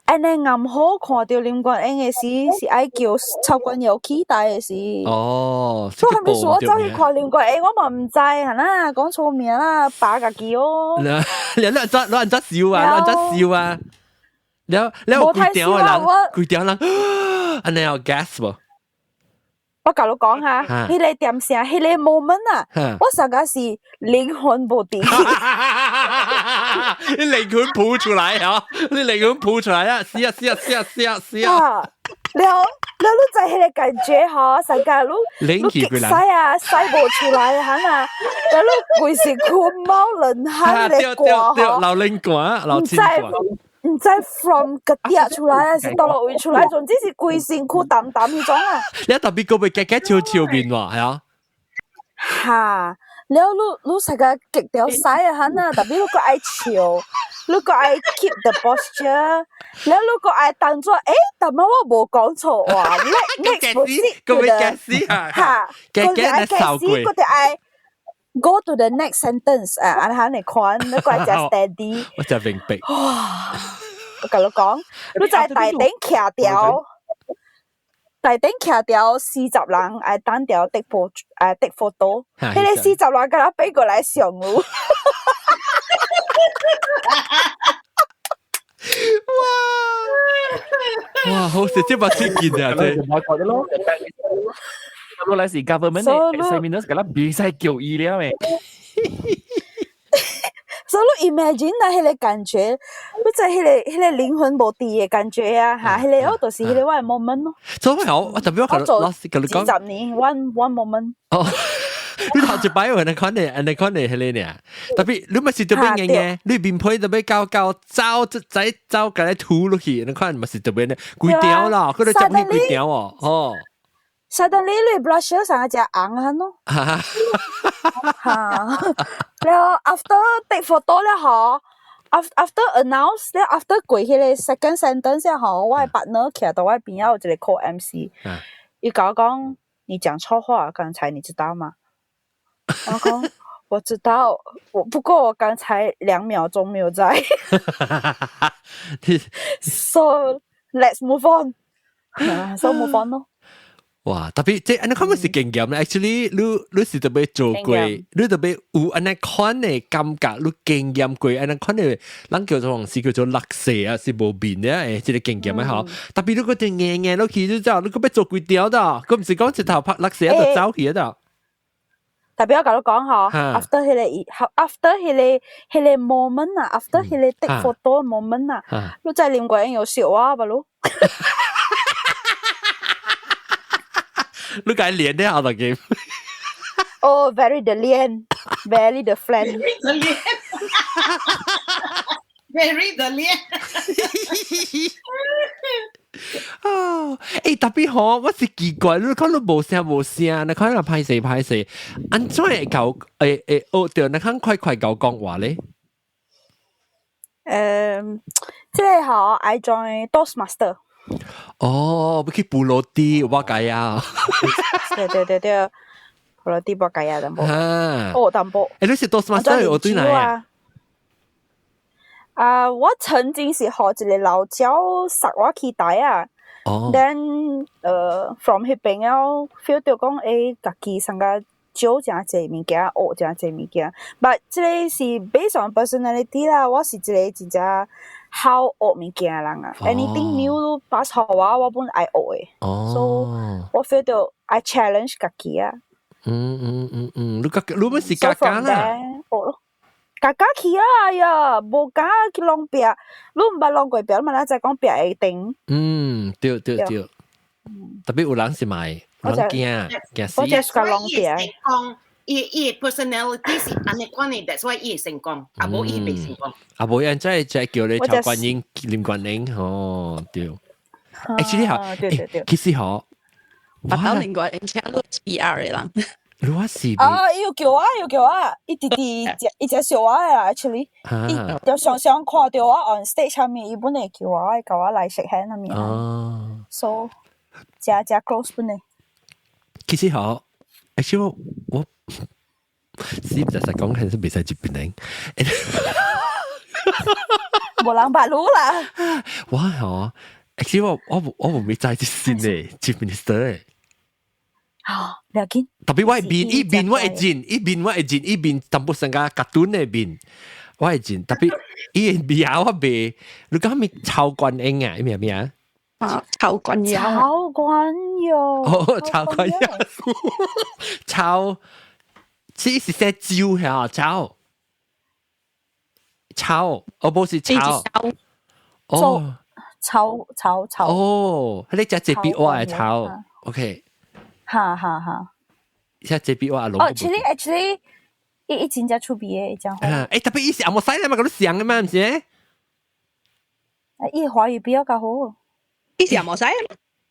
按呢啱好看著林冠英的時，是愛叫曹冠耀起台的時。哦，所以係咪說我走去看林冠英，我嘛毋知係啦，講錯名啦，扮家己哦。你按怎笑啊？你按怎笑啊？了了規條的人，規條人，按呢有 gas 無？我共你講哈，彼个點聲，彼个 moment 啊，我實在是靈魂無佇。你靈魂浮出來啊！你靈魂浮出來啊！是啊是啊是啊是啊是啊！了了，你知彼个感覺吼，實在你你激屎啊，屎無出來啊，哈啊！了你規身軀冒冷汗咧汗吼，流冷汗，流清汗。毋知 from 個跌出來還是佗落位出來，總之是規身軀澹澹彼種啊。你特別個會夾夾笑笑面喎，係啊？哈，了你實個激著屎啊，哈啊，特別你閣愛笑，你閣愛 keep the posture，了你閣愛當作，欸，但麼我無講錯話，next proceed 個會夾死哈，夾夾愛笑過，閣著愛 go to the next sentence 啊，按下你看，你閣愛誠 steady。我真明白。哇！我共你講，你在台頂徛條，台頂徛條40人愛等著 take photo，愛 take photo，彼个40人敢若爬過來上有。哇！哇，好食這把最近啊，這。我覺得咯，落來是 government 的 seminar，敢若袂使叫伊了咩？所以你 imagine 啊，彼个感覺，你知彼个靈魂無佇的感覺啊，哈，彼个我就是彼个我的 moment 咯。所以我特別我老師共你講，幾十年 one moment。哦，你頭一擺有按呢款的，按呢款的彼个爾，特別你嘛是特別硬嘅，你面皮特別高高走再走共你吐落去，按呢款嘛是特別呢，規條啦，佢都接去規條哦，哦。 Suddenly 你 blush 上個隻紅啊咯，哈，了 after take photo 了吼，after announce 了 after 過彼个 second sentence 了吼，我的 partner 徛佇我邊仔有一個 co MC，伊共我講你講錯話，剛才你知道嗎？我講我知道，我不過我剛才2秒鐘沒有在，so let's move on，so move on 咯。哇！特別這按呢款嘛是經驗咧，actually 你是特別做過，你特別有按呢款的感覺，你經驗過按呢款的，咱叫做是叫做落勢啊，是無變的誒，這個經驗的吼。特別你閣佇硬硬落去，你知道，你閣欲做幾條的，閣毋是講一頭拍落勢就走去的。特別我共你講吼，after 彼个 after 彼个 moment 啊，after 彼个 take photo moment 啊，你知林國英有笑我無囉？你共連的好大個。哦，very the 臉，very the friend。 very the 臉。哦，欸，特別好，我是奇怪，你看你無聲無聲，你看人歹勢歹勢，按怎會夠會學著？你看快快夠講話咧？這個吼，I join Toastmaster。哦，欲去布羅迪，我解啊。對對對對，布羅迪我解啊，淡薄。啊。哦，淡薄。欸，你是 Toastmaster 學對哪啊？啊，我曾經是予一個老教捒我去台啊。哦。 Then，from 彼邊了，feel 到講，欸，家己上個少誠濟物件，學誠濟物件。But 這個是 based on personality 啦，我是一個真正好學物件的人啊。Anything new pass 予我，我本愛學的。哦。 So 我 feel 到愛 challenge 家己啊。嗯嗯嗯嗯，你家你本是家家啦。學咯。家家去啊！哎呀，無敢去挵壁，你毋捌挵過壁，你嘛知講壁會頂。嗯，對對對。特別有人是買，有人驚驚死。我就是較挵壁。講伊伊 personality 是按呢款的，that's why 伊會成功，啊無伊袂成功。啊無人真係真係叫你曹觀音、林冠英，哦對。Actually 嚇，對對對，其實嗬，白頭林冠英請你 PR 的人。如果是啊，伊有叫我，有叫我，伊直直伊直笑我啦，actually，伊就常常看著我 on stage 上面，伊本來叫我，共我來 shake hand 啥物。哦。 So，誠誠 close 本來。其實嗬，actually 我我是唔實實講，係是袂使接別人。無人捌你啦。我嗬，actually 我我我無會知這新的 Chief Minister 誒。啊，不要緊。特別我面，伊面我會認，伊面我會認，伊面淡薄成個卡通的面，我會認。特別伊的名我袂，你講咩曹觀英啊？伊名咩啊？啊，曹觀友。曹觀友。哦，曹觀友。曹，這是寫招嚇，曹。曹，哦，不是曹。哦。曹曹曹。哦，你只這筆我係曹，OK。哈哈哈！現在這筆我阿龍。哦，actually actually，伊伊真正趣味的，伊真好。欸，特別伊是紅毛西來嘛，佮你像的嘛，毋是？啊，伊華語比較較好。伊是紅毛西。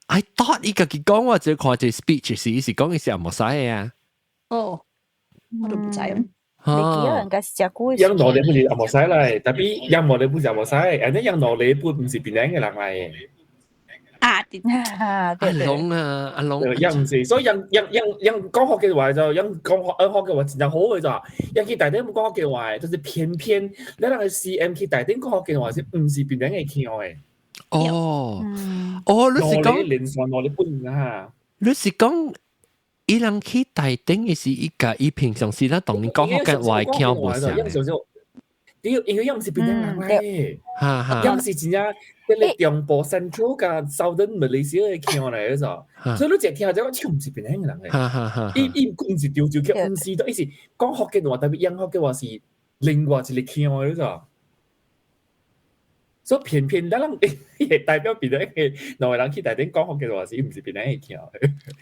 I thought 伊家己講我只看這 speech 時，伊是講伊是紅毛西的啊。哦，我都毋知。你記得應該是誠久。楊羅你不是紅毛西來，特別楊羅你不是紅毛西，and then 楊羅你不毋是檳城的人來的。啊，阿龍啊，阿龍，又毋是，所以人人人人講福建話就人講學福建話真正好嘅咋，人去大頂講福建話，就是偏偏你人個 CM 去大頂講福建話是毋是檳城的腔的。哦，哦，你是講連線我你本啊？你是講伊人去大頂的是伊家伊平常時咱當然講福建話腔無像。對，因為伊毋是檳城人來的，哈哈，伊毋是真正佇咧中部 Central 佮 Southern Malaysia 的腔來的咋，所以你一聽就講，毋是檳城的人來。哈哈哈，伊伊毋是潮州腔，毋是，伊是講福建話，特別講福建話是另外一個腔的咋。所以偏偏咱人伊會代表檳城的兩個人去台頂講福建話是，伊毋是檳城的腔。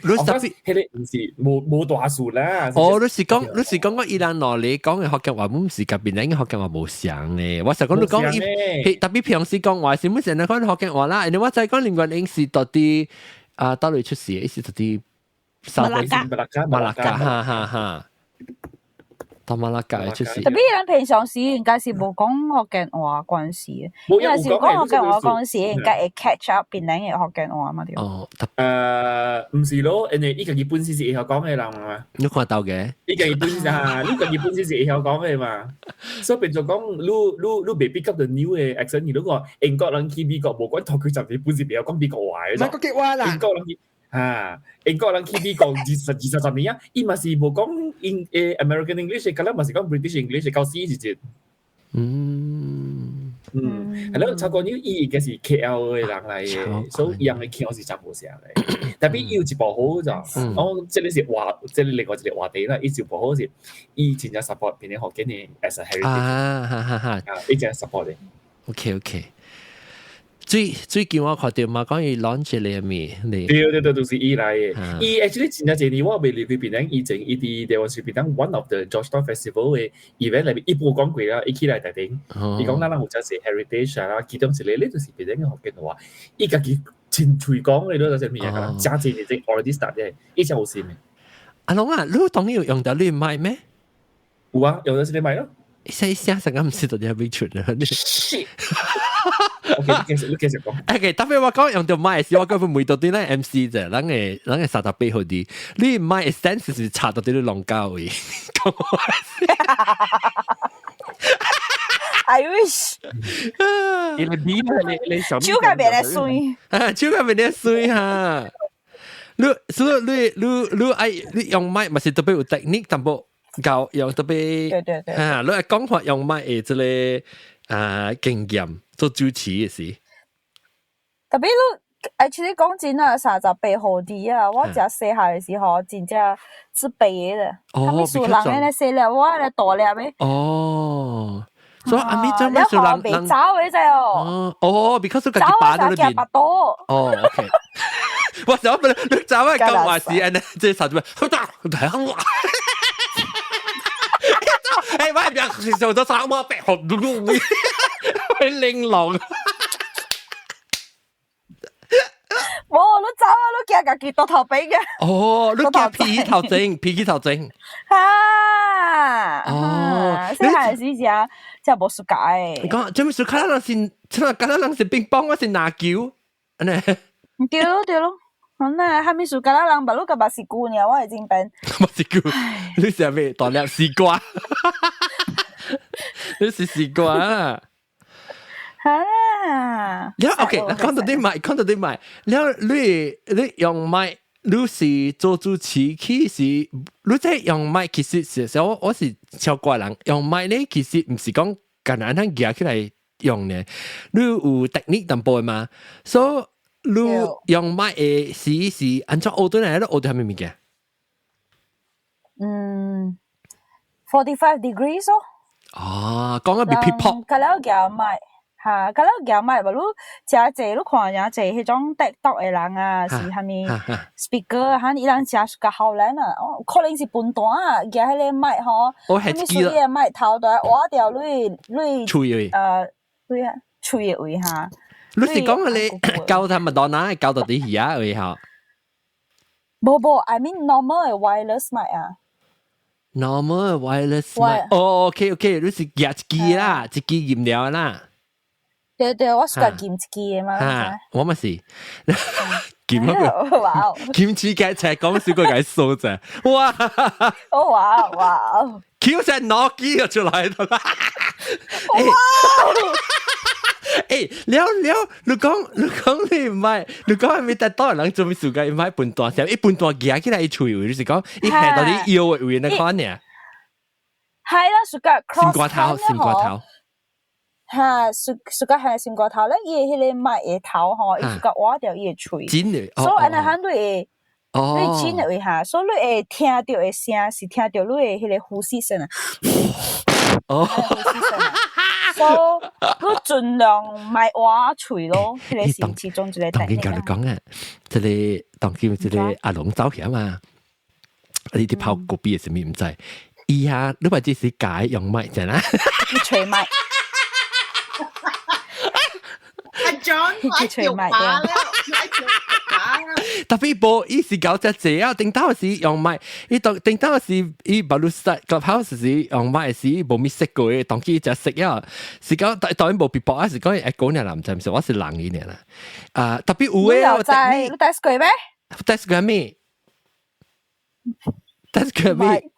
你特別彼個毋是無無大事啦。哦，你是講我伊人攞嚟講的福建話，毋是佮檳城的福建話無相的。我實講你講伊，特別平時講話是毋是人講福建話啦？因為我知講林冠英是到底啊，佗位出世，伊是到底馬拉加，馬拉加，哈哈哈。到馬拉加出世。特別咱平常時應該是無講福建話關係，因為是講福建話關係，應該會 catch up 檳城的福建話嘛對。哦，毋是咯，因為伊家己本身是會曉講的人嘛。你看到嘅？伊家己本身啊，你家己本身是會曉講的嘛，所以變做講，你你你袂 pick up 到 new 的 accent。如果英國人去美國，無管頭佢就係本身袂曉講美國話的。美國話啦。英國人去啊，英國人去美國二十二十十年啊，伊嘛是無講英American English，可能嘛是講 British English，到死時陣。嗯，係咯，曹國妞伊應該是 KL 的人來的，所以伊人的腔是真無相的。特別伊有一部好就，我這個是話，這個另外一個話題啦。伊一部好是，伊真正 support 檳城福建的 as a heritage。啊哈哈哈！啊，伊真 support 的。 OK OK。最最近我看著嘛，講伊 launch 個咩？對對對，就是伊來的。伊 actually 真正濟年我未離開檳城以前，伊佇台灣是檳城 one of the Georgetown Festival 的 event 內面，伊無講過啦，伊起來台頂，伊講咱人有遮是 heritage 啊，其中一個咧就是檳城的福建話，伊家己真隨講嘅都係咩嘢？真正係 already start 嘅，以前有線嘅。阿龍啊，你當然有用到你麥咩？有啊，用到是你麥咯。一聲聲成個唔知到底係邊出啊！OK，你繼續講。 OK，特別我講用到麥時，我講每到啲咧 MC 啫，咱個38號啲，你麥 sense 是插到啲你龍膠位。 I wish。你你你你手腳變得水。啊，手腳變得水哈。你所以你你你愛你用麥，嘛是特別有 technique 淡薄教用特別。對對對。啊，你愛講話用麥的這個啊經驗做主持的時。特別你 actually 講真啊，38號啲啊，我食細漢的時候真正自卑的。哦，啥物事人咧細粒，我咧大粒的。哦。所以阿咪做咩事人人走嘅啫哦。哦，because 自己擺喺裏邊。哦，OK。我想問你走啊，講話是安尼，這啥子？好大，好大。哎，我係做咗三個白紅碌，去玲瓏。冇，你走啊！你驚家己倒頭邊嘅。哦，你驚皮頭整，皮頭整。哈！哦，細漢時食食無暑假的。講做咩事？可能是，可能人是乒乓，我是拿球，按呢。對咯對咯，好啦，啥物事敢若人目你甲目屎龜爾，我會真笨。目屎龜，你食咩？大粒絲瓜。你是絲瓜啊？啊！了 OK，講到啲麥，講到啲麥，了你你用麥，你是做主持，其實你這用麥其實是，我我是超怪人，用麥咧其實毋是講簡單通舉起來用呢，你有 technique 淡薄嘛，所以你用麥的時是按怎學轉來？你學著啥物物件？嗯，45 degrees 哦。哦，講個別撇佢了舉麥。哈，佮了舉麥無？你誠濟，你看誠濟彼種 TikTok 的人啊，是啥物 speaker 啊，哈，伊人誠較睺懶啊，哦，可能是笨蛋啊，舉彼個麥吼，啥物水的麥頭都愛挖掉你你喙位，對啊，喙的位哈。你是講你教他麥當娜教到底耳仔位吼？無無，I mean normal 的 wireless 麥啊。 normal wireless 麥，哦，OK OK，你是舉一支啦，一支飲料啦。對對，我是個撳一支的嘛。哈，我嘛是，撳嗰個，哇！撳起個才講少個解數啫，哇！哦哇哇！ Q 成諾基就出來啦！哇！欸，了了，你講你講你唔係，你講係咪得多人做咩事嘅？唔係笨蛋，成一笨蛋舉起來伊喙位，就是講伊下到你腰的位那款爾。係啦，屬個心肝頭，心肝頭。哈，屬屬個係心肝頭咧，伊的彼個麥的頭吼，伊屬個挖掉伊的喙，真的，所以按呢喊你會，你真的會哈，所以你會聽著的聲是聽著你的彼個呼吸聲啊。哦，呼吸聲啊，所以你盡量莫挖喙咯，彼個是其中一個。當今共你講啊，這個當今這個阿龍走起嘛，你佇跑國幣的啥物毋知，伊啊，你話這是假用麥真啊？你吹麥。阿 John，我叫把了，特別無，伊是搞只濟啊！頂頭時用麥，伊當頂頭時伊把路塞 clubhouse 時用麥時無咪識過的，當佢只識啊，是講當然無別駁啊，是講會講爾啦，毋知毋是，我是人伊爾啦。啊，特別有的你知你 test 過咩？test 過咩？test 過咩？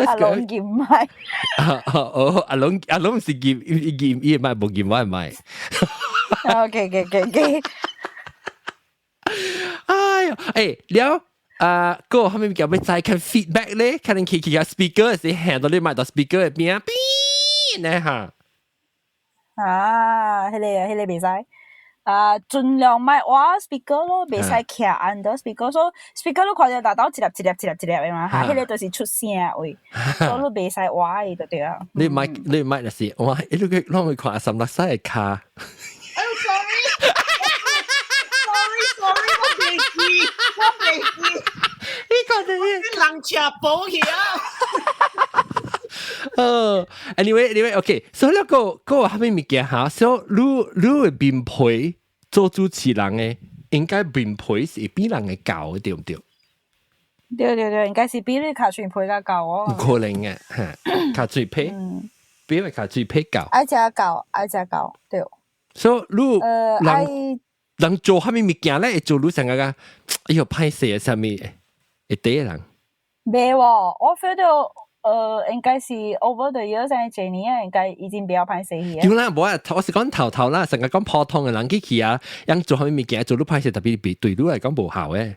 阿龍驗麥。哦，阿龍阿龍是驗驗伊麥，無驗我麥。 OK OK OK。哎喲，欸，了啊，個後面叫欲再看 feedback 咧，可能去去個 speaker 是行到你麥到 speaker 的邊邊呢哈。啊，彼個彼個袂使。啊，盡量莫挖 speaker 咯，袂使徛 under speaker，所以 speaker 你看著大兜一粒一粒一粒一粒的嘛，哈，彼個就是出聲位，所以你袂使挖伊就對啊。你莫你莫就是哇，你去攏會看三六西的跤。哎呦，sorry，sorry sorry，我袂記，我袂記。你講的人吃保險。哦，anyway anyway OK，所以那個個啥物物件哈，所以你你的面皮做主持人嘅，應該面皮是比人嘅厚嘅，對唔對？對對對，應該是比你跤喙皮較厚哦。有可能嘅，嚇，跤喙皮，比你跤喙皮厚。愛食厚，愛食厚，對。所以你人人做啥物物件咧，會做你成個個，哎喲，歹勢啊，啥物會第一人。袂喎，我 feel 到應該是 over the years 這年啊，應該已經比較歹勢去。對啦，無啊，我是講頭頭啦，成個講普通嘅人去去啊，人做啥物物件做你歹勢，特別對對你來講無效嘅。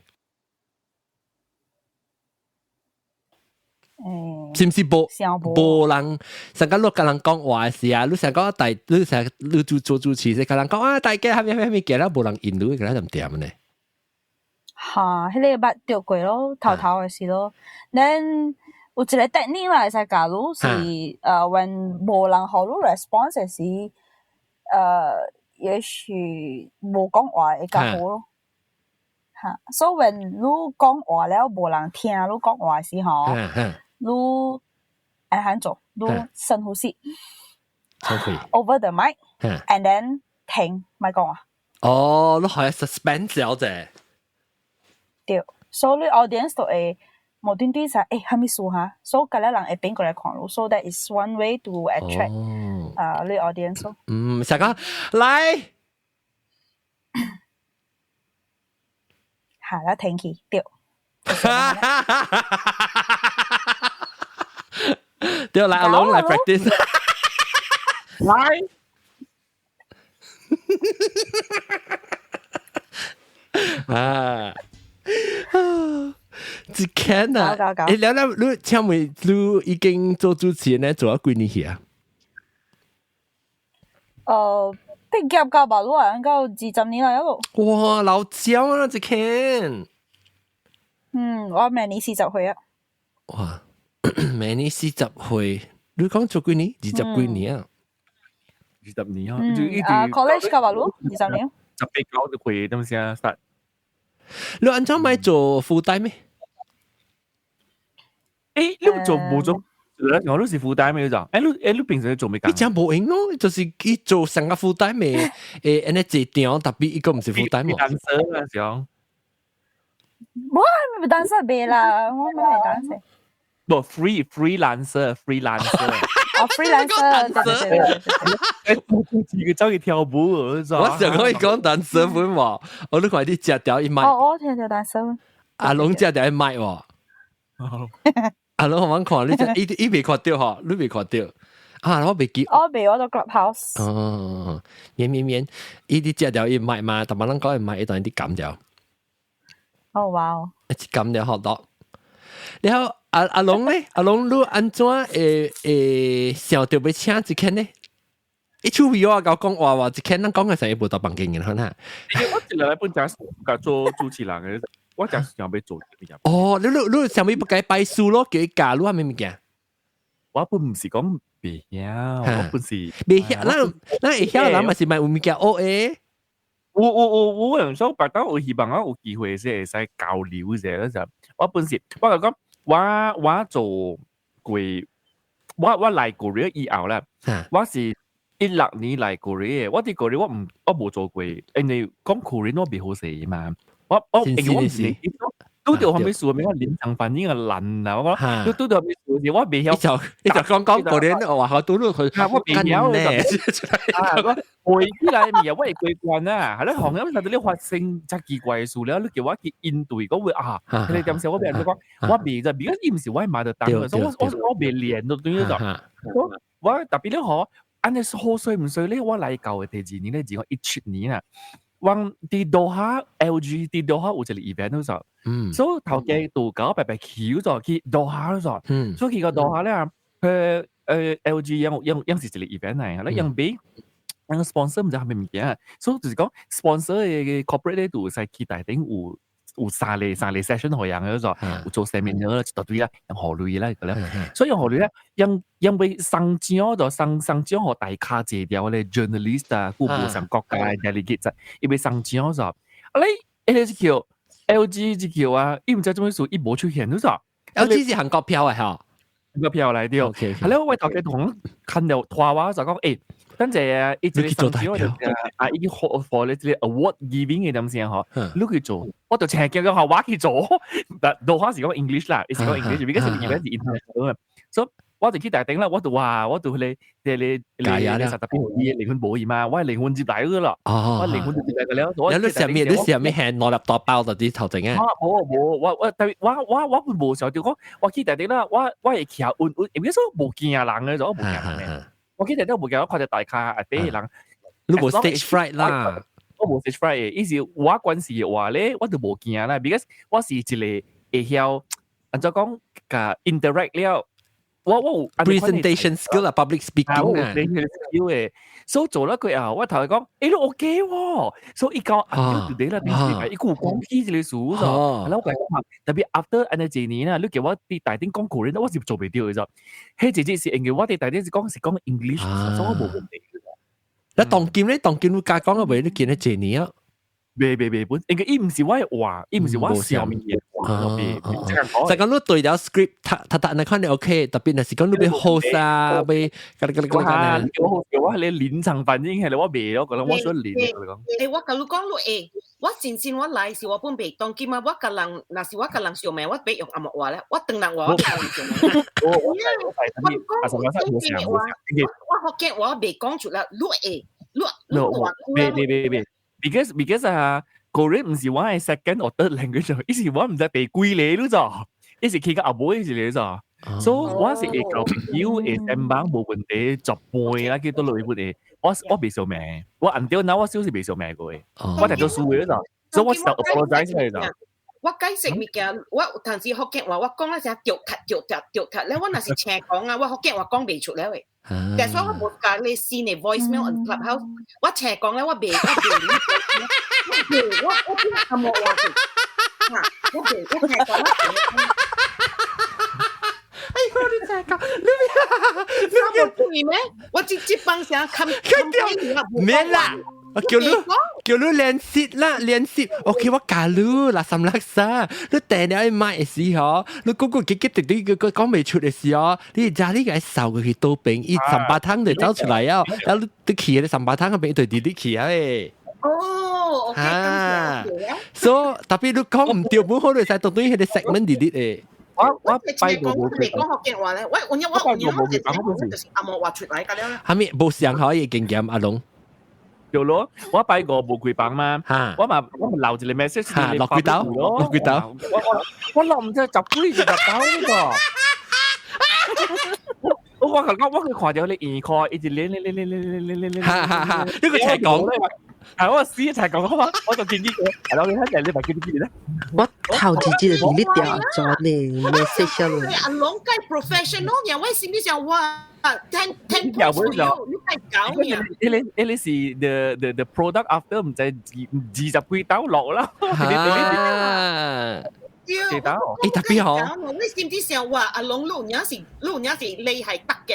是毋是無無人？成個你共人講話時啊，你成個大，你成你做做主持，共人講啊，大家蝦米蝦米物件啦，無人應你，個就毋掂呢。哈，彼個捌著過咯，頭頭的時咯。Then 有一個 technique 啦，會使教你是when 無人予你 response 的時，也許無講話會較好咯。哈，所以 when 你講話了無人聽你講話時吼，你按怎做？你深呼吸，over the mic，and then 停，莫講話。哦，你係 suspense 咗啫。對，所以你 audience 就會無端端說，欸，啥物事哈？所以個人會變過來看你，so that is one way to attract 啊，你 audience 咯。嗯，成個來，下啦，停去，對。對，來阿龍來 practice。來。啊！一間啊！欸，了了，你請問你已經做主持人咧，做咗幾年去啊？畢業到吧，你啊，到20年來咯。哇，老焦啊！一間。嗯，我明年40歲啊。哇，明年40歲，你講做幾年？20幾年啊？20年啊！嗯，啊，college 到吧，你20年。18、9歲，點先 start？你按怎咪做 full time 咩？欸，你做無做？我都是 full time 咩就？欸，你欸，你平時做咩工？伊真無閒咯，就是伊做成個 full time 嘅，欸，按呢坐場，特別伊個毋是 full time。 dancer 啊，上。我唔 dancer 袂啦，我唔係 dancer。無 freelancer freelancer。哦，freelancer，對對對對。欸，自己走去跳舞，我想講伊講 dancer 本喎，我都看你食掉一麥。哦，我聽到 dancer。阿龍食掉一麥喎。阿龍我看你只，伊伊未看到吼，你未看到。啊，我未記。我未，我到 clubhouse。哦，免免免，伊啲食掉一麥嘛，逐擺人講伊麥，伊當啲減掉。哦，哇哦！一減掉好多。然後阿阿龍咧，阿龍你按怎會會想著欲請一間呢？伊出面我甲我講話話，一間咱講嘅時候無到房間嘅，可能。我一來本正甲做主持人嘅，我正想欲做。哦，你你你想欲不該拜師咯，叫伊教你啥物物件？我本毋是講袂曉，我本是袂曉，咱咱會曉人嘛是咪有物件學的？有有有有，所以白當有希望我有機會是會使交流者嗰陣，我本是我就講我我做過，我我來過了以後啦，我是16年來過的，我佇過我毋我無做過，因為講 Korean 我袂好勢嘛，我我因為我毋是。拄著啥物事，物我臨場反應啊難啦！我講，拄拄著啥物事，我袂曉。伊就伊就講講過年話我拄著佢，我袂曉咧。我背起來物啊，我會過關啊！係咧，行業實在你發生遮奇怪的事了，你叫我去應對，講會啊，彼個點時我變做講，我袂就，because 伊毋是我媽的當，所以我我我袂練都對咗。我我特別咧嗬，按呢好衰毋衰咧，我來到的第二年咧，2017年啊。我佇多哈 LG 佇多哈有一個 event 嗰時候，所以頭家度搞白白橋咗去多哈嗰時候，所以去個多哈咧，佢LG 樣樣樣是一個 event 嚟，咧樣俾樣 sponsor 毋知係咩物件，所以就是講 sponsor 嘅 corporate 咧，就使去大頂有有三個三個 session 予人嗰時候，有做 seminar 一大堆啦，用予鐳啦個咧，所以用予鐳咧，用用欲送獎就送送獎予大咖坐掉咧 journalist 啊，顧無上國家嘅 delegate，伊欲送獎就，啊你，彼個是叫 LG 這叫啊，伊毋知做咩事，伊無出現嗰時候，LG 是韓國票嘅吼，韓國票來著，係咧我頭家同看到拖我就講，欸，等陣啊，伊一你去做個代表啊，伊 for 咧這個 award giving 嘅東西嗬，你去做，我就請叫講我去做，但老話是講 English 啦，伊是講 English，because 是 event 是 international 嘛，所以我就去大頂啦，我就話我就去你你你你實特別伊靈魂無伊嘛，我係靈魂接來個啦，我靈魂接來個了。你食咩？你食咩？係攞粒大包就啲頭前啊？冇冇，我我特別我我我無想就講，我去大頂啦，我我會徛穩穩，因為說無驚人嘅，我無驚人嘅。我記得都無驚，我看著大咖啊，第人，你無 stage fright 啦，我無 stage fright 嘅，意思我關事嘅話咧，我就無驚啦，because 我是一個會曉，按怎講，共 interact 了，我我有 presentation skill 啊，public speaking 啊，presentation skill 嘅，所以做了過後，我頭先講，欸，你 OK 喎，所以伊講啊，就對啦，伊有講起這個事咗，係啦，我講特別 after 按呢一年啦，你叫我佇大頂講 Korean，我是做袂著嘅啫。彼一日是因為我佇大頂是講是講 English，所以我無問題。你當今咧，當今你加講個未？你見咗一年啊？袂袂袂本，因為伊毋是我的話，伊毋是我上面嘅話。就講你對了 script，讀讀讀，你看你 OK，特別若是講你欲 host 啊，欲嗰啲嗰啲嗰啲。我我係你臨場反應係我袂咯，可能我想練講。欸，我共你講你會，我真正我來是我本袂當今啊，我共人若是我共人相罵，我欲用紅毛話咧，我當人話我共人相罵。我我我我福建話袂講出來，你會，你你袂袂袂袂。Because 啊，Korean 毋是我的 second or third language，伊是我毋知第幾個你知，伊是去到後尾一個咋，所以我是會交朋友會先幫無問題，十倍啦，去倒落去問題，我我袂相罵，我按照那我少是袂相罵過的，我定做輸的咋，所以我就 apologize 嚟咋。我解釋物件，我有當時福建話，我講了聲著咳著咳著咳，咧我若是請講啊，我福建話講袂出了的。但是我無共你新的 voicemail on Clubhouse，我請講咧，我袂我袂，我我我變紅毛話去，嚇，我袂我請講我。哎呦，你真講，你你無注意咩？我這這幫聲冚冚免啦。叫你叫你練習啦，練習。OK，我教你啦，三六三。你訂了買的時候，你個個急急滴滴個講袂出的時候，你家你個掃過去倒邊，伊三八湯就走出來啊。然後你去彼三八湯嗰邊就直直去啊。哦，OK，啊，所以特別你講毋對，本好你使當對彼個 segment delete 的。我我拜過無講福建話咧，我我我我我就是紅毛話出來個了。哈咪無上可以經驗阿龍。對咯，我拜五無開房嘛，我嘛我嘛留一個 message，落幾刀，落幾刀，我我我落毋知十幾二十刀個。我我我我去看著你耳殼一直連連連連連連連連，哈哈哈！呢個齊講，係我死一齊講，我我就見呢個，係咯，你睇你咪見啲咧。我頭一日就 delete 掉咗呢 message 啦。阿龍計 professional 嘅，我心裡想哇，ten points for you，你計搞嘅。呢個呢個是 the product after 毋知二二十幾刀落啦。啊！對，幾刀？欸特別好。你知唔知想話阿龍你有是你有是厲害得嘅？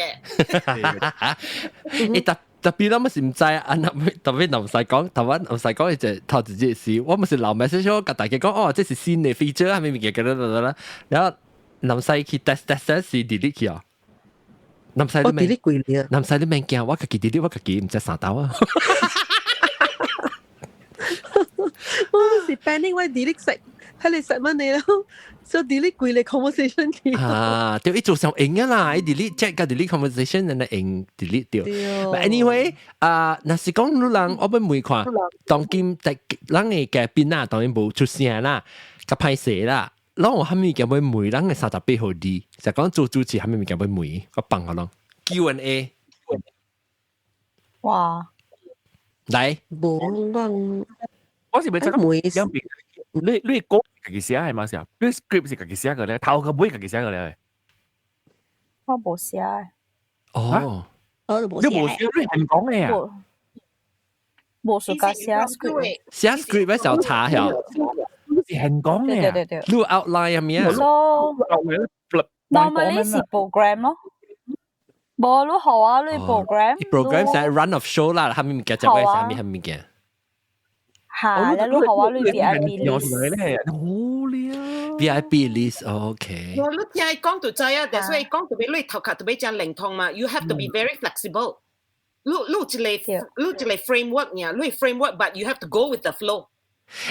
欸特特別我咪是毋知啊，特別唔使講，台灣唔使講，就頭一日是，我咪是留 message 我共大家講，哦，這是新的 feature，係咪物件，啦啦啦，然後唔使去 test test 是 delete 去啊。唔使我 delete 幾年，唔使你免驚，我家己 delete，我家己毋知三刀啊。我是 panic 我 delete 食，睇你食乜你咯，所以 delete 規個 conversation 去。啊，對，伊做上用啊啦，伊 delete chat 共 delete conversation，人哋用 delete 掉。But anyway，啊，若是講你人，我欲問看，當今在咱的嘉賓啊，當然無出聲啦，較歹勢啦。攏有啥物件欲問咱的38號字，就講做主持啥物物件欲問，我放予攏 Q&A。哇！來，無我，我是欲知影兩邊，你你歌家己寫係嘛？是啊，你 script 是家己寫個咧，頭個尾家己寫個咧。我無寫。哦，我都無你無寫，你係講嘅啊？無暑假寫 script，寫 script 嘅時候查下。你是係講嘅對對對。你 outline 係咪啊？So normally 是 program 咯。無你好啊，你 program。 program 係 run of show 啦，係咪物件就係啥物係物件？嚇，你好啊，你 VIP list。好咧。 VIP list，OK。我你聽伊講就知啊，但所以講特別你頭殼特別真靈通嘛，you have to be very flexible。你一個 framework 爾，你 framework，but you have to go with the flow。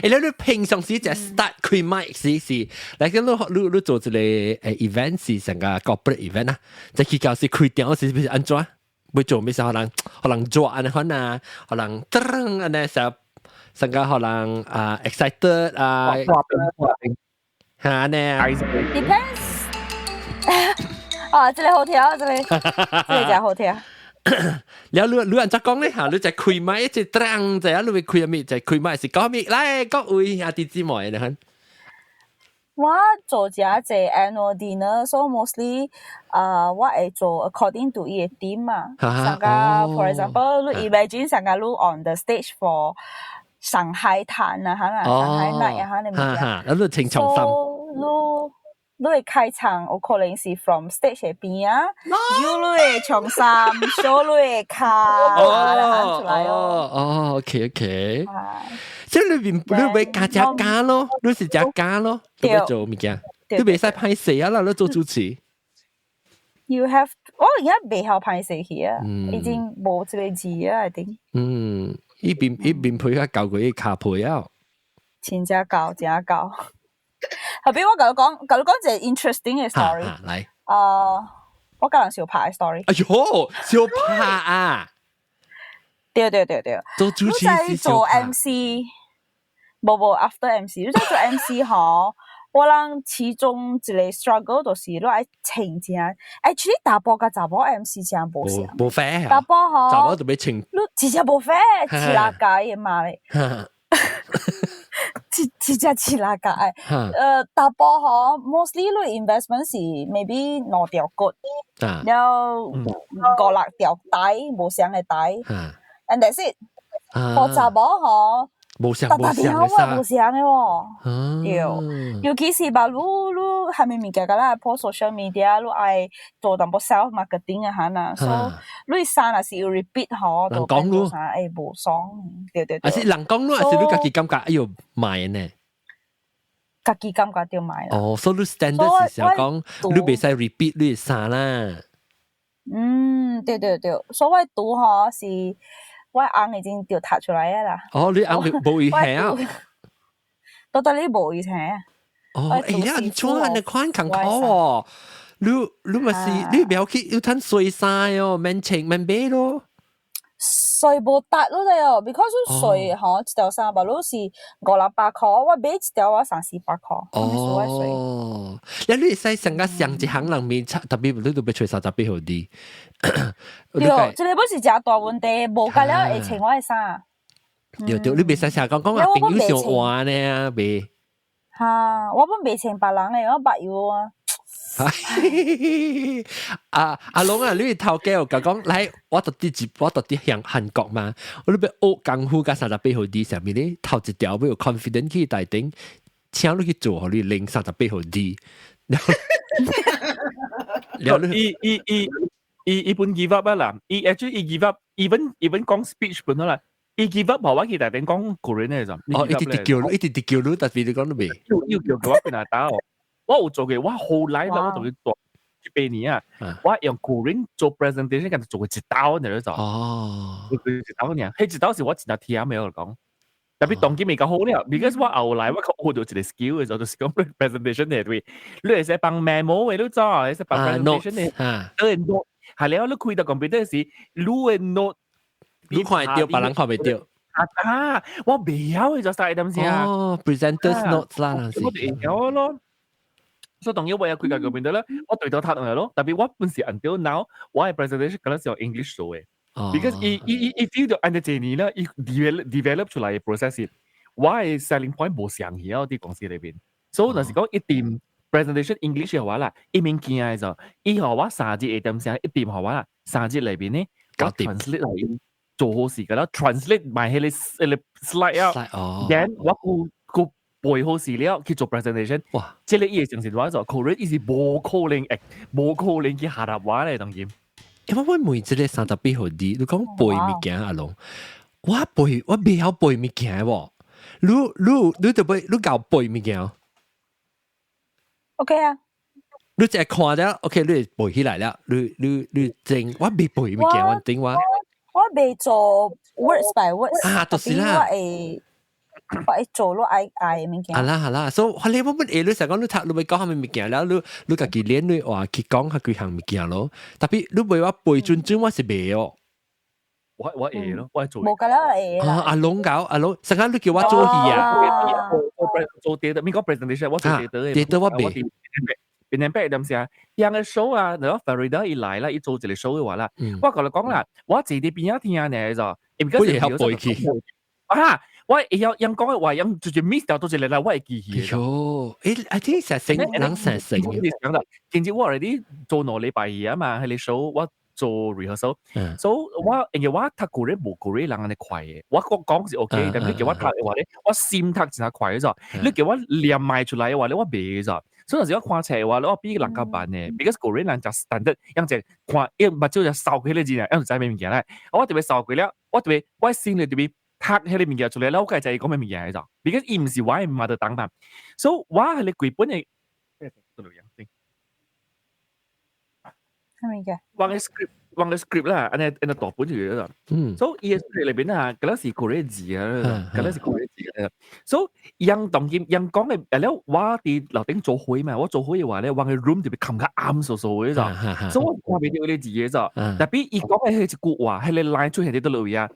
你平常時就 start 開麥時是，嚟緊你做一個event 是成個 corporate event 啊，就去教時開電時是按怎？會做咩事？可能做按呢款啊，可能噔按呢時成個可能啊 excited 啊，嚇呢？Depends。啊，這個好聽，這個真好聽。了你按怎講咧嚇？你就開麥一直噔就啊，你會開咩？就開麥是講咩？來各位兄弟姊妹，你看。我做這濟 annual dinner，so mostly 啊，我會做 according to 伊個 theme 嘛。上個 for example，你 imagine 上個你 on the stage for 上海灘啊，嚇啦，上海 night 啊，嚇你明唔明？你穿長衫。你會開場有可能是 from stage 的邊啊，有你的長衫，show 你的跤，哦出來哦。哦，OK OK。即係裏邊你會加加加咯，你是加加咯，你要做物件，你袂使歹勢啊啦，你做主持。 You have，我而家袂曉歹勢去啊，已經無這個字啊，I think。嗯，一邊配合教過伊跤皮啊。真正教，真正教。後邊我共你講一個 interesting 嘅 story。來。啊，我共人相拍嘅 story。哎喲，相拍啊！對對對對。做主持是做 MC，無無 after MC，你在做 MC 吼，我人其中一個 struggle 就是你愛穿正，actually 查埔佮查某 MC 真無相。無 fair。查埔吼，查某特別穿。你真正無 fair，飼力街的嘛咧。真正飼力街。查埔吼，mostly 你 investment 是 maybe 兩條骨，了五六條帶，無相的帶，and that's it。予查某吼，無相無相的衫，無相的喎。對，尤其是吧，你啥物物件佮咱 post social media，你愛做淡薄 self marketing 啊，哈呐，所以你衫若是有 repeat 吼，人講你啥會無爽，對對對。還是人講你，還是你家己感覺哎喲買呢？家己感覺著買啦。哦，所以你 standard 是想講你袂使 repeat 你衫啦。嗯，對對對，所謂拄吼是。我翁已經著讀出來啦。哦，你翁無伊聽啊？到底你無伊聽？哦，哎呀，你怎按呢款艱苦哦？你咪是你不要去要趁水衫哦，免穿免買咯。稅無達咯對哦，because 稅吼一條衫吧，你是五六百箍，我買一條我三四百箍。哦，你會使上個上一行人面，特別你都欲揣38號 D。對，這個不是誠大問題，無甲了會穿我的衫。對對，你袂使成日講講啊，朋友想換呢，袂。哈，我本袂穿別人的，我捌有啊。啊阿龍啊，你頭家有講來，我特佇向韓國嘛，我欲學功夫佮38號 D 上面咧，頭一條欲有 confident 去台頂，請你去做，予你拎三十八號 D。了伊本 give up 啊啦，伊 actually 伊 give up，even 講 speech 本啦，伊 give up 無我去台頂講 Korean 嘅就，哦，一直直叫你，一直直叫你，特別你講都未。要叫我變來打我，我有做嘅，我後來啦，我同佢做8年啊，我用 Korean 做 presentation，跟做過一刀你就，做過一刀呢，彼一刀是我真正聽沒有講。特別當機未夠好了，because 我後來我學到一個 skill 嘅時候，就是講 presentation 嘅對，你會使放 memo 嘅，你知，會使放 presentation 嘅，對 note，係了，你開到 computer 時，你嘅 note 你看會著，別人看袂著。啊，我袂曉嘅就曬點先啊。哦，presenters notes 啦，我就會曉咯。所以當然我也開個 computer 啦，我對頭讀落咯。特別我本是 until now，我嘅 presentation 可能是用 English 做嘅。because 伊 feel 到按呢這年啦，伊 develop 出來嘅 process，我嘅 selling point 無相去啊，佇公司裏邊。所以若是講一點 presentation English 嘅話啦，伊物件嘅就，伊予我3日下點聲，一點予我啦，3日裏邊呢，我 translate 來做好事㗎啦，translate 埋彼個 slide 啊，then 我閣背好事了去做 presentation。哇！這個伊會相信我做 Korean 伊是無可能會，無可能去下達我咧當今。因為我問這個38號 D，你講背物件阿龍，我背我袂曉背物件喎。你就背你教背物件？OK 啊。你淨係看了，OK，你背起來了，你整我袂背物件，我頂我。我未做 words by words。啊，就是啦。我會做咯，愛愛物件。啊啦係啦，所以我你我本會你成講你讀你會講啥物物件了，你家己練你話去講下幾項物件咯。特別你袂話背準準，我是袂哦。我會咯，我係做。無㗎啦，會啦。阿龍搞阿龍，成日你叫我做戲啊？做做 theatre，咪講 presentation，我做 theatre 嘅。 theatre 我袂。變成白點時啊？樣嘅 show 啊，然後 Farida 一來啦，伊做一個 show 嘅話啦，我同你講啦，我坐佇邊仔聽呢就，不會曉背去。啊！我會曉人講嘅話，人直接 miss 掉都一個啦，我會記起。喲，誒，I think 成成人成成。講啦，甚至我 already 做2禮拜啊嘛，係你 show 我做 rehearsal，所以我因為我讀古語無古語人按呢快嘅，我講講是 OK，但你叫我讀嘅話咧，我心讀真係快嘅啫。你叫我念埋出來嘅話咧，我袂嘅啫。所以有時我看冊嘅話，我比人較慢嘅，because 古語人就 standard，樣就看，因目睭就掃過迄個字啊，樣就知咩物件咧。我特別掃過了，我特別我心裡特別讀彼个物件出來，我該知伊講咩物件嘅啫。because 伊毋是我的 mother tongue 嘛，所以我彼个規本的，啥物件？我的 script，我的 script 啦，按呢按呢大本就啦。所以伊的 script 裏邊啊，嗰是國語字啊，嗰是國語字啊。所以人當今人講的，了我佇樓頂做會嘛，我做會的話咧，我的 room 就會冚較暗嗖嗖的咋，所以我看袂著彼个字的咋。特別伊講的彼一句話，彼个 line 出現佇佗位啊？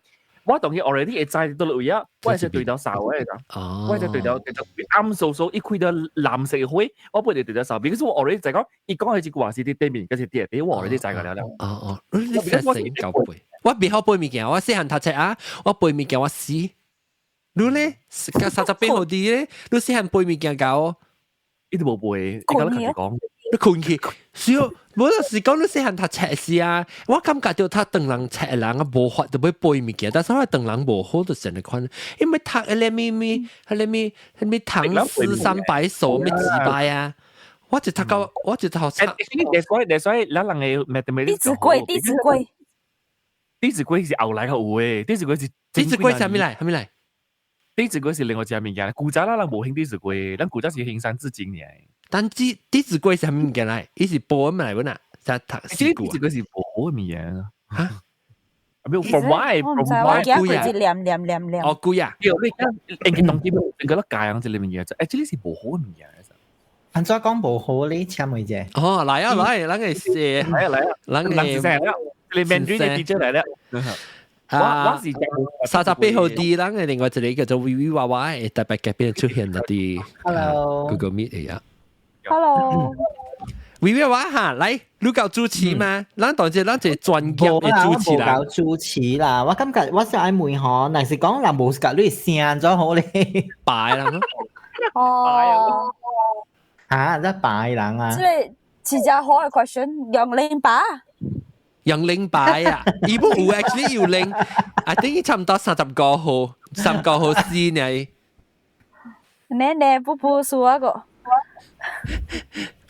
我當然 already 會知佗位啊，我係對頭掃的咋，我係對頭對頭暗嗖嗖，一開到藍色的火，我不會對頭掃，because 我 already 知講，伊講的這句話是佇頂面，抑是佇下底，我 already 知個了了。哦哦，你實成夠背，我袂曉背物件，我細漢讀冊啊，我背物件我死。你咧，38號啲咧，你細漢背物件夠？伊都無背，伊講你講。你困去，所以無就是講你細漢讀冊時啊，我感覺到他當人冊人啊，無法就欲背物件，但是我當人無好就成日款，因為讀彼个咩咩，彼个咩，彼個唐詩三百首咩幾百啊，我就讀到，我就讀冊。 That's why 咱人的 mathematics 弟子規，弟子規，弟子規是後來較有的，弟子規是弟子規啥物來？啥物來？弟子規是另外一隻物件，古早咱人無興弟子規，咱古早是興三字經爾。但弟弟子規是啥物物件來？伊是報物來本啊？在讀這個弟子規是無好的物件啊。嚇？沒有 from why？我毋知，我記得佢是念念念念。哦，鬼啊！對，你講應該當今應該咧教樣這個物件，這個是無好的物件。按怎講無好咧？請問者。哦，來啊來，咱個是來啊來啊，咱個人是啥了？你 Mandarin 的 teacher 來了。我我是38號 D，咱個另外一個叫做微微娃娃，會特別改變出現嗰啲 Hello Google Meet 嚟啊。 Hello。微微娃哈，來，你夠主持嗎？咱當這咱這專業的主持人。無夠主持啦，我感覺我想愛問吼，若是講人無佮你聲咗好咧，擺人咯。哦。嚇，這擺人啊？這個是真好的 question，用零把。用零擺啊！伊無有 actually 有零，I think 差唔多35號，3個號 C 呢。你你不不輸一個。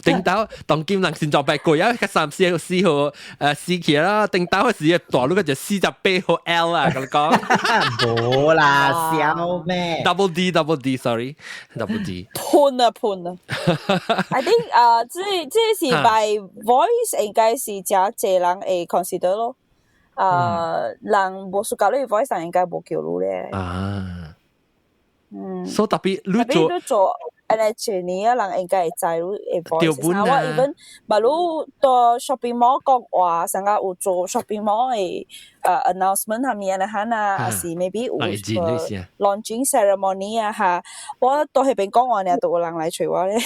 頂到當今人心臟病過啊，34號死去啦，頂到時大陸個就48號 L 啊，佮你講。無啦，笑咩？Double D double D sorry，double D。噴啊噴啊！I think 啊，這是 by voice 應該是誠濟人會 consider 咯。啊，人無 suka 你 voice 應該無叫你咧。啊。嗯。所以特別你做。你做。按呢一年啊，人應該會知你的 voice。本啊。我 even 嘛，你到 shopping mall 講話，成個有做 shopping mall 的announcement 啥物按呢款啊，還是 maybe 有 launching ceremony 啊哈，我到彼邊講話呢，都有人來揣我咧。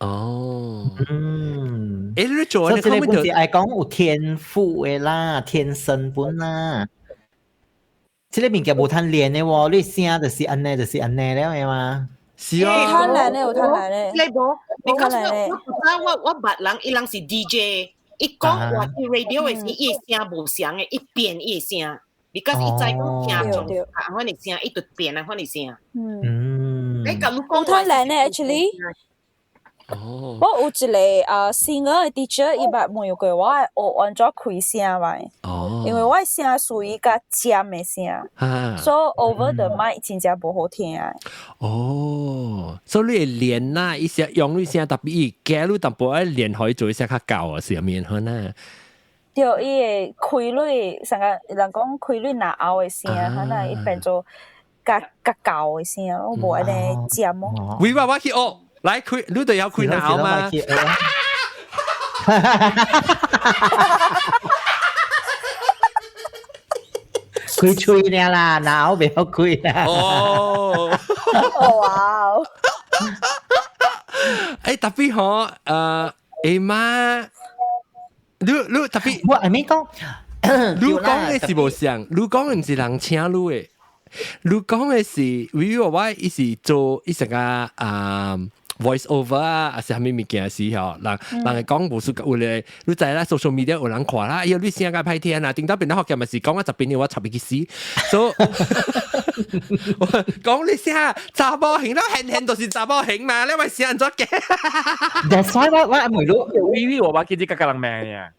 哦，嗯，誒，你做所以這個本是愛講有天賦的啦，天生本啦。這個物件無通練的喎，你聲就是按呢，就是按呢了的嘛。是啊，有通練的，有通練的。你無？你講我我捌人，伊人是 DJ，伊講話佇 radio 的時，伊聲無相的，伊變伊聲，because 伊知講聽眾按款的聲，伊就變按款的聲。嗯。你假如講有通練的 actually。哦。我有一個singer 的 teacher，伊捌問過我學按怎開聲嘛？哦。因為我聲屬於較尖的聲，所以 over the mic 真正無好聽。哦，所以你會練啦，伊聲用你聲特別伊加你淡薄仔練可以做一聲較高啊，是面可能。對，伊會開蕊，成個人講開蕊若喉的聲，可能伊變做較較厚的聲，我無按呢尖哦。喂，我去學，來開，你都要開喉嗎？開喙了啦，喉袂曉開啦。哦，哇！欸，特別嗬，阿媽，你特別，我係咪講？你講的是無像，你講的毋是人請你的，你講的是，為我伊是做伊成個啊 voice over 啊，還是啥物物件時吼，人人會講無輸有咧，你知啦，social media 有人看啦，哎喲，你聲較歹聽啊，頂到邊咧學嘅咪是講我十邊我插伊去死，所以講你聲查某型，你現現就是查某型嘛，你咪聲按怎嘅？That's why 我問你，微微我把見這個人命呀。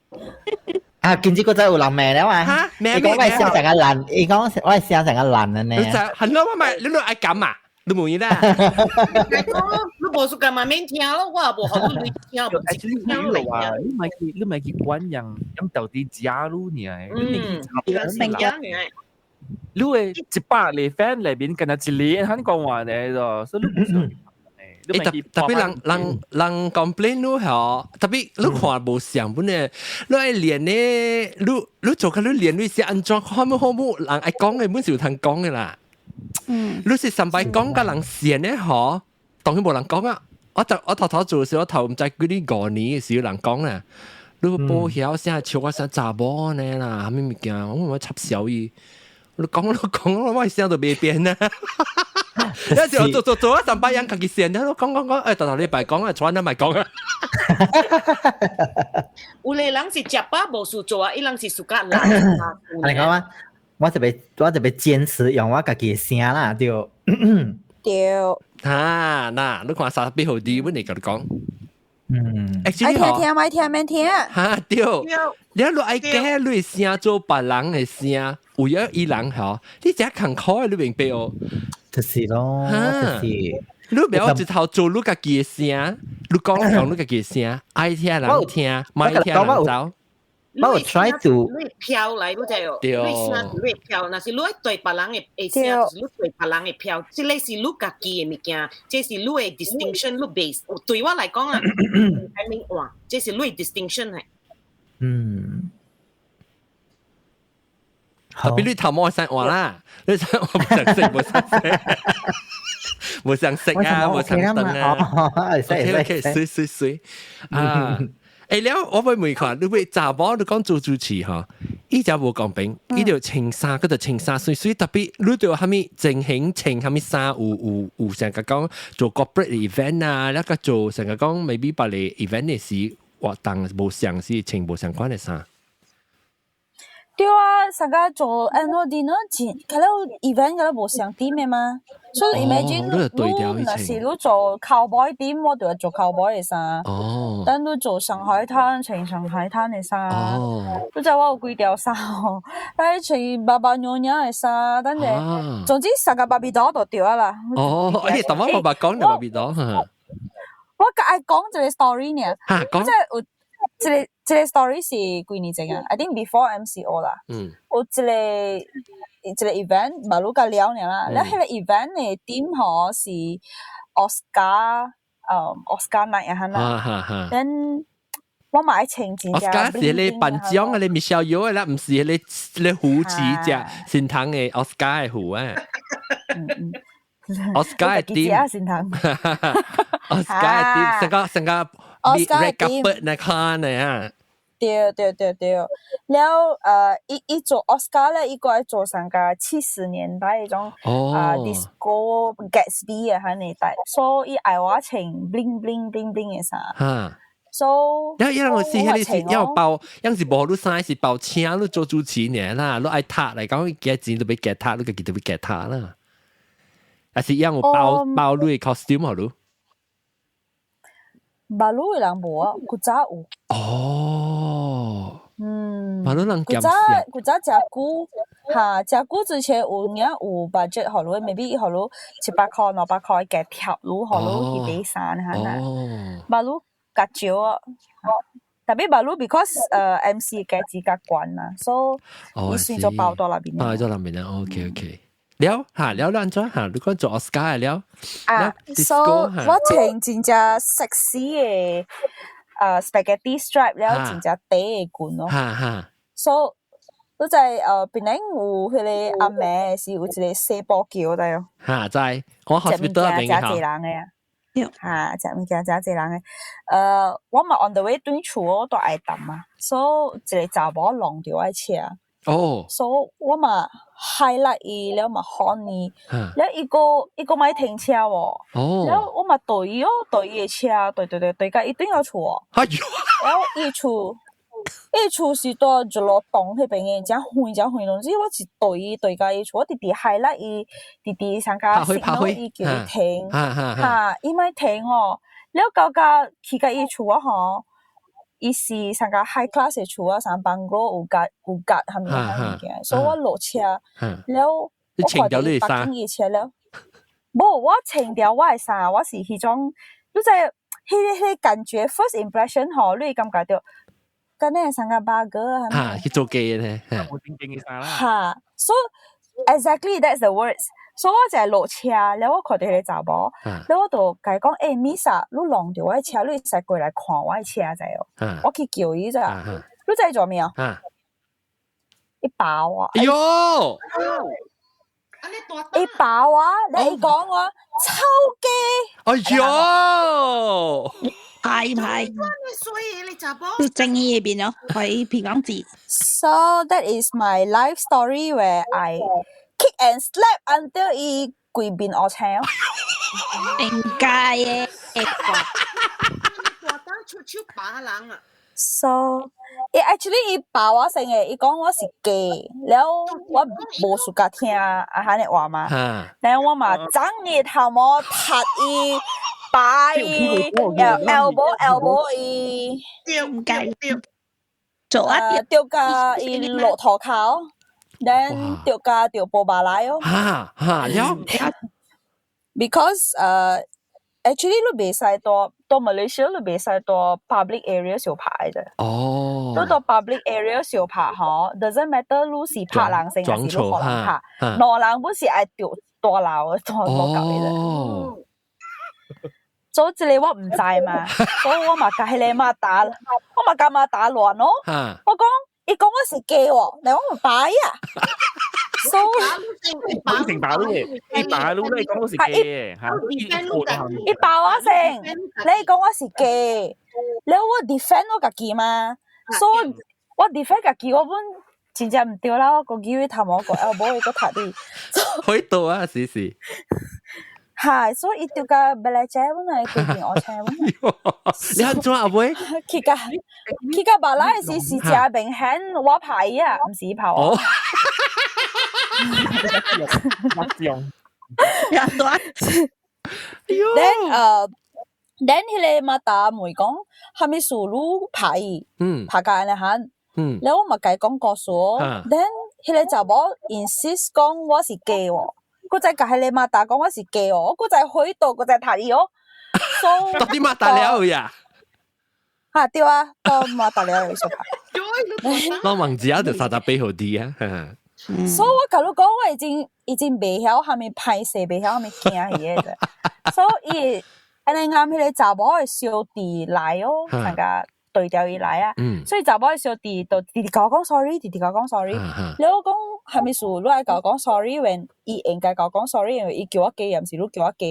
啊，見這個真有人命了啊！你講我聲成個爛，你講我聲成個爛啊呢？你就係咯，我咪你都愛咁啊？你無意啦？你無說幹嘛免聽咯，我也無好你聽，無聽嚟啊！你咪去管人，人到底加入你啊？嗯，明嘅。你會100個 fan 裏面，敢若一個肯講話呢？就所以你唔需欸，特別人 complain 你吼，特別你看無像本咧，你愛練咧，你做個你練你是按怎看無好無，人愛講的本是有通講的啦。嗯，你是上擺講甲人善咧吼，當然無人講啊。我頭頭做時，我頭毋知幾年五年的時有人講啦。你保曉聲笑我聲查某呢啦，啥物物件，我插小伊。你講你講，我聲都袂變啊。有時我做做做啊，上擺人家己善咧，我講講講，頭頭禮拜講啊，傳啊咪講啊。有個人是食飽無事做啊，伊人是暑假懶。你講啊，我特別堅持用我家己的聲啦，對。對。啊，嗱，你看啥比好啲，我嚟共你講。嗯。愛聽聽，愛聽免聽。哈對。你若愛改你聲做別人的聲，為咗伊人吼，你真艱苦的，你明白哦？就是咯，就是。你不要一頭做你家己的聲，你講用你家己的聲，愛聽人聽，莫聽人走。我有 try to 你飄來，你知哦？你聲是你飄，若是你對別人的聲，就是你對別人的飄。這個是你家己的物件，這是你的 distinction，你 base。對我來講啊，I mean 換，這是你的 distinction 係。嗯。特別你頭毛會使換啦，你使我唔想食，冇想食，冇想食啊，冇想等啊。OK OK，水水水啊！欸了，我會問看，你會查某你講做主持吼，伊就無公平，伊就穿衫，佮就穿衫水水，特別你對啥物整形穿啥物衫，有成個講做 corporate event 啊，那個做成個講 maybe 別個 event 的時活動無相是穿無相關的衫。對啊，上個做 annual dinner 前，佢咧 event 佢咧無相點的嘛，所以 imagine 你若是你做 cowboy 點，我就係做 cowboy 的衫。哦。等你做上海灘，穿上海灘的衫。哦。你知我有幾條衫吼，但係穿爸爸娘娘的衫，等下，總之上個芭比多就對啊啦。哦，欸，頭先我爸講就芭比多。我較愛講一個 story 呢。嚇，講。即係有。這個 story 是幾年前啊？I think before MCO 啦。嗯。有一個 event，馬路甲了爾啦。了，彼個 event 的 theme 吼是 Oscar，Oscar night 啊，啦。哈哈。 Then 我嘛愛穿真正。 Oscar 是彼個頒獎啊，咧 Michelle Yeoh 啦，毋是彼個胡子隻新唐的 Oscar 的胡啊。嗯嗯。 Oscar 的 theme。新唐。 Oscar 的 theme，成個 red carpet 那看的啊。對對對對，了伊做 Oscar 咧，伊閣愛做上個70年代彼種啊 disco Gatsby 的彼年代，所以伊愛我穿 bling bling bling bling 的衫。哈。所以，了，伊人是彼個是要包，樣是無你衫是包請你做主持爾啦，你愛讀來講，加錢都欲加讀，你家己都欲加讀啦。還是樣有包包你的 costume 予你？馬路的人無啊，古早有。哦。嗯。馬路人古早誠久，哈，誠久之前有影有 budget 予你，maybe 予你100箍、200箍加貼你，予你去買衫哈啦。馬路較少啊。Tapi baru because MC 嘅資格關嘛，所以伊算做包到那邊。包咗那邊啊，OK OK。了嚇了，你按怎嚇？你講做 Oscar 了？啊，so 我穿真正 sexy 嘅spaghetti strap 了，真正短嘅裙咯。哈哈。 So 你在檳城有彼个阿妹是有一個細布橋在哦。哈，在我 hospital 邊誠濟人嘅啊。哈，食物件誠濟人嘅。我嘛 on the way 轉厝，我都愛淡嘛，所以一個查某弄著我的車。哦。所以我嘛 highlight 伊了嘛 horn 伊，了伊閣伊閣莫停車喎。哦。了我嘛對伊哦，對伊的車，對對對對共伊轉到厝哦。哎喲！了伊厝。伊厝是佇一路東彼邊的，誠遠誠遠，總之我是對伊對共伊厝，我直直 highlight 伊，直直參加 signal 伊叫伊停，哈，伊莫停哦。了到甲去共伊厝啊吼，伊是參加 high class 的厝啊，啥 bungalow 有甲有甲啥物啥物件，所以我落車，了我看著伊 parking 伊車了，無，我穿著我的衫，我是彼種，你知彼個感覺 first impression 吼，你會感覺著。敢若三個八哥啊！哈，去做雞咧，哈，so exactly that's the words。所以我就係落車，了我看著彼个查某，了我就共伊講，欸，Miss 啊，你弄著我的車，你會使過來看我的車者哦。我去叫伊者，你知做咩？伊爆我！哎喲！伊爆我，你伊講我臭雞！哎喲！派派，都正義邊咯，喺皮港字。 So that is my life story where I kick and slap until 伊規面烏青。應該嘅。大膽出手打人啊！ So，伊 actually 伊爆我先嘅，伊講我是假，了我無相佮聽阿漢的話嘛。然後我嘛長日頭毛踢伊。擺伊，elbow elbow 伊，對對，做啊對共伊落塗跤，then 對共著報馬來哦。哈哈了。 Because actually 你袂使佇佇 Malaysia 你袂使佇 public area 相拍的。哦。你佇 public area 相拍吼，doesn't matter 你是拍人先還是你予人拍，兩人本是愛著大鬧的，大鬧交的。哦。所以這个我毋知嘛，所以我嘛共彼个媽打，我嘛共媽打亂咯。我講，伊講我是假喎，你我毋擺啊。所以成爆你，伊爆你，你講我是假嘅，嚇。伊爆我先，你講我是假，了我 defend 我家己嘛，所以我 defend 家己，我本真正毋對啦，我講叫伊頭毛個 elbow 伊閣踢你。開刀啊，是是。係，所以伊就共白來遮阮來規邊烏青阮。你按怎阿妹？去共馬來是是誠明顯，我拍伊啊，毋是伊拍我。我用。 Then then 彼个馬達問講，啥物事你拍伊？拍共按呢款。了我嘛共伊講故事。Then 彼个查某 insist 講我是假喎。閣再共彼个馬達講我是假哦，我閣再回頭，閣再踢伊哦。所以到底馬達了呀？哈對啊，到馬達了有相拍。我忘記啊，就38號啲啊。所以我共你講，我已經袂曉啥物歹勢，袂曉啥物驚伊個啫。所以按呢啱彼個查某的小弟來哦，參加對調伊來啊。所以查某的小弟就直直共我講 sorry，直直共我講 sorry。了我講啥物事，你愛共我講 sorry，when 伊應該共我講 sorry，因為伊叫我假，毋是你叫我假。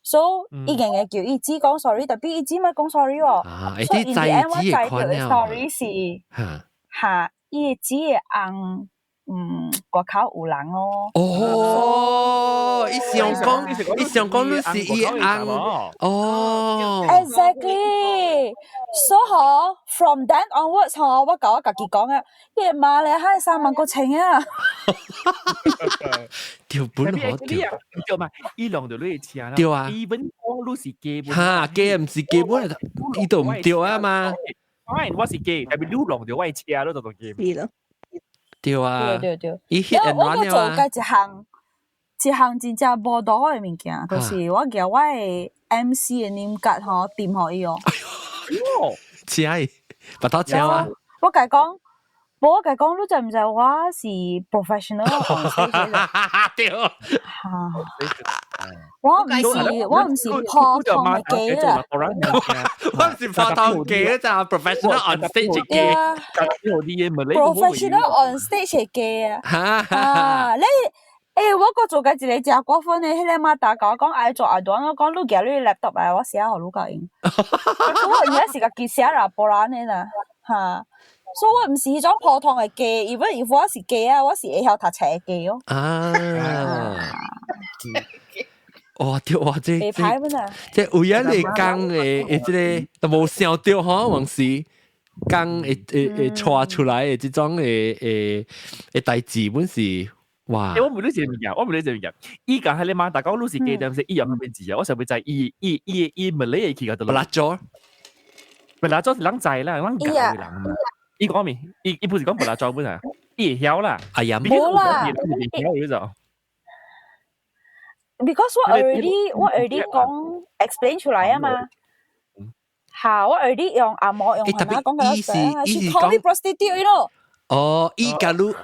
所以伊硬硬叫伊姊講 sorry，特別伊姊咪講 sorry 喎。所以 in the end 我知著的 story 是，哈，伊的姊的翁，外口有人哦。哦，伊想講，伊想講你是伊翁，哦。 Exactly。So 嗬，from then onwards 嗬，我共我家己講啊，伊媽咧，還3萬個錢啊。對本好對。對嘛？伊弄著你的車啦。對啊。 Even 講你是假。哈，假毋是假本，伊都毋對啊嘛。 Fine，我是假，但係你弄著我的車，你就當假。是咯。對啊。對對對。伊 hit and run 我做過一項，一項真正無道的物件，就是我舉我的 MC 的奶格吼，掂予伊哦。車。白頭車啊！我共講，無我共講，你知毋知我是 professional on stage 嘅？對。我毋是普通的假啦。我毋是普通假咋，professional on stage 嘅。 professional on stage 嘅假啊！啊，你我閣做過一個誠過分的，彼個媽打共我講愛做阿段，我講你舉你 laptop 來，我寫予你教用。我而家是家己寫 laporan 的啦，哈。所以我毋是彼種普通的假，even if 我是假啊，我是會曉讀冊的假哦。啊！哇！對哇，這袂歹本啊！這有影你講的，這个都無想著吼，往時講會帶出來的這種的代誌，本是哇！我問你一個物件，我問你一個物件，伊講彼个媽大講你是假，但是伊用啥物字啊？我想欲知伊伊伊伊問你會去個布拉佐，布拉佐是人知啦，人教的人嘛。伊講咩？伊不是講布拉佐本啊？伊會曉啦。哎呀，無啦。會曉就。 Because 我 already 講 explain 出來啊嘛。嚇，我 already 用紅毛用漢講個啦，she call me prostitute，you know。哦，伊共你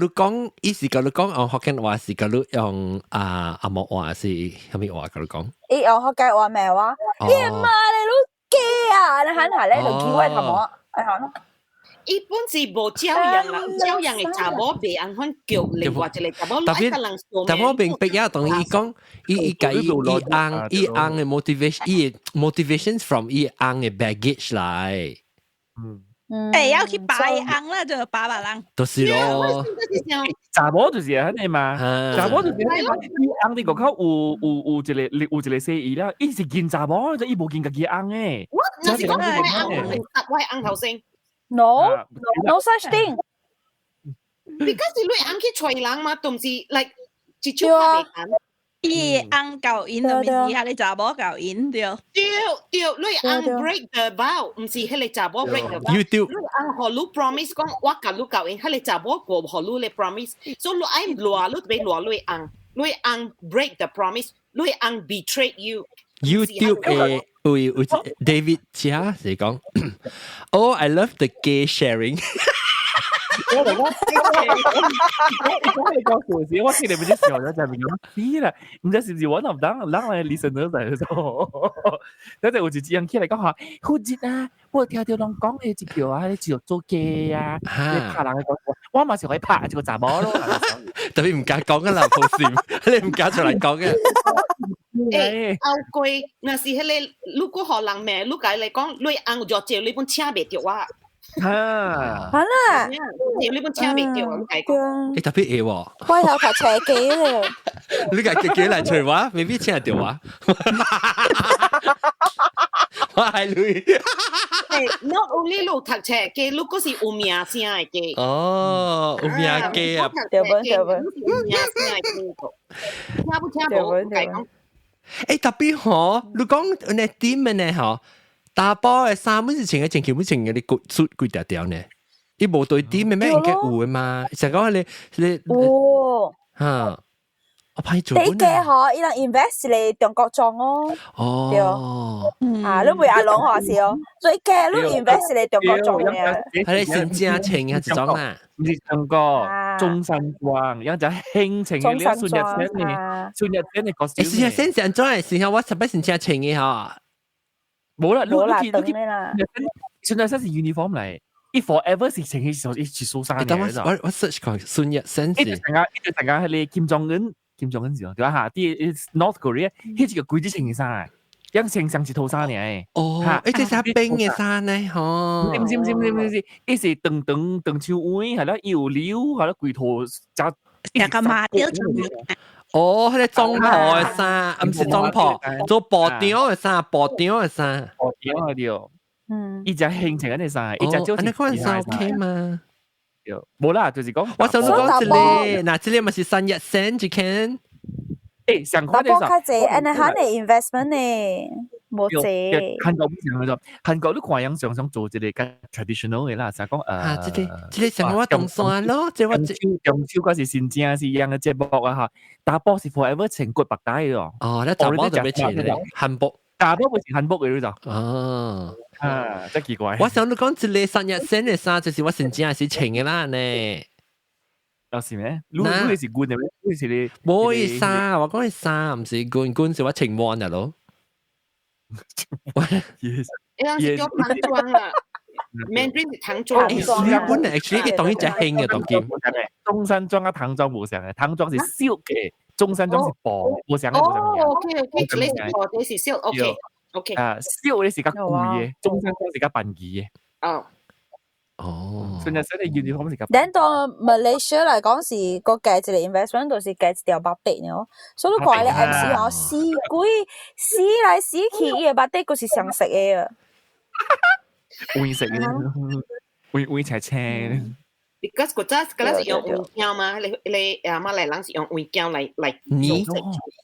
講，伊是共你講用福建話，是共你用啊紅毛話，是啥物話共你講？伊用福建話罵我，你媽咧，你假啊！你喊下咧就叫我頭毛，哎好咯。伊本是無教養啦，教養的查某袂按款叫另外一個查某，特別，但我明白啊，當伊講，伊伊共伊伊翁伊翁的 motivation，伊的 motivations from 伊翁的 baggage 來。嗯。欸，要去扒伊翁啦，就扒別人。就是咯。查某就是按呢嘛，查某就是按呢嘛。伊翁佇外口有一個細姨啦，伊是見查某，就伊無見家己翁的。我若是講我翁，我翁頭先。 No, no such thing. Because 你翁去揣人嘛，都毋是 like 一手拍袂干。伊翁𠢕𪜶，就毋是彼个查某𠢕𪜶對。對對，你翁 break the vow，毋是彼個查某 break the vow。 YouTube 你翁予你 promise 講我共你𠢕𪜶，彼個查某無予你的 promise，所以你愛賴你欲賴你翁，你翁 break the promise，你翁 betray you。 YouTube 的有 David 家是講，Oh I love the gay sharing。我嚟講，我你講故事，我聽你唔知笑咗就係咁死啦，毋知是毋是我唔當人來 listener 嚟做，等陣有一隻人起來講話，好熱啊！我聽著人講的一句啊，你繼續做假啊，你拍人的講，我嘛是可以拍一個查某咯。特別毋敢講嘅啦，抱歉，你毋敢出來講嘅。欸，後過若是彼个，如果予人罵，你共伊講，你翁就借你本請袂著我。啊！好啦，借你本請袂著，你共伊講。欸，特別會喎。我有讀冊機咧。你共叫來揣我，未必請著我。我係你。欸，not only 你讀冊機，你閣是有名聲的機。哦，有名機啊。對本對本。有名聲的機，聽不聽無？共伊講。欸，特別吼，你講呢點的呢吼？查埔的衫本是穿嘅穿橋本穿嘅，你骨出幾條條呢？伊無對點的咩？應該有的嘛？成講你有嚇，我歹做。第一個吼，伊人 invest 咧中國裝哦。哦。對。啊，你袂阿龍話是哦，所以假你 invest 咧中國裝嘅。係你先正穿嘅這種啊？毋是中國中山裝，有隻興穿嘅，你孫日先嘅，孫日先嘅角色。孫日先是按怎的？是我十擺先正穿嘅吼。無啦，無啦，你長的啦。孫日先是 uniform 嚟，伊 forever 是穿起一束衫嘅。我 search 看孫日先是。伊就成個，伊就成個彼个金正恩，金正恩是對啊哈，佇 North Korea，彼一個規矩穿嘅衫，樣穿上一套衫爾。哦，欸，這是冰嘅衫呢？吼。毋是毋是毋是毋是，伊是長長長手腕，係啦，伊有領，係啦，規套加。一個馬雕。哦，彼个裝破的衫，毋是裝破，做布張的衫，布張的衫。布張的對。伊只興穿按呢衫，伊只少按呢款衫 OK 嗎？對，無啦，就是講，我想講這个，嗱，這个嘛是三日線一間。欸，上款查埔較濟，按呢韓的 investment 呢，無濟。韓國不是咁做，韓國你看樣常常做這个較 traditional 的啦，就講啊，這个這个像我東山咯，這我中秋嗰是新正是樣的節目啊哈，查埔是 forever 穿骨白帶咯。哦，你查埔就欲穿漢服。大多會是韓服嘅呢就。哦，啊，真奇怪。我想你講一個三日線嘅衫，就是我真正是穿嘅啦呢。有是咩？你是軍嘅咩？你是你？冇意衫，我講嘅衫唔是軍，軍是我穿滿嘅咯。伊人是叫唐裝啊，Mandarin 是唐裝。日本 actually 佢當然真興嘅當今。中山裝啊，唐裝無相嘅，唐裝是 silk 嘅，中山裝是布，無相嘅無相嘅。哦，OK OK，這個是布，這是 silk，OK OK。啊，silk 咧是較貴嘅，中山裝是較便宜嘅。哦。哦。所以所以 uniform 是較。等到 Malaysia 嚟講是個計一個 investment 就是計一條 batik 呢，所以你看咧 MC 哦，死鬼死來死去，伊個 batik 閣是相色的啊。黃色嘅，黃黃青青。 Because 嗰陣嗰陣是用黃膠嘛，你你啊馬來人是用黃膠來來做色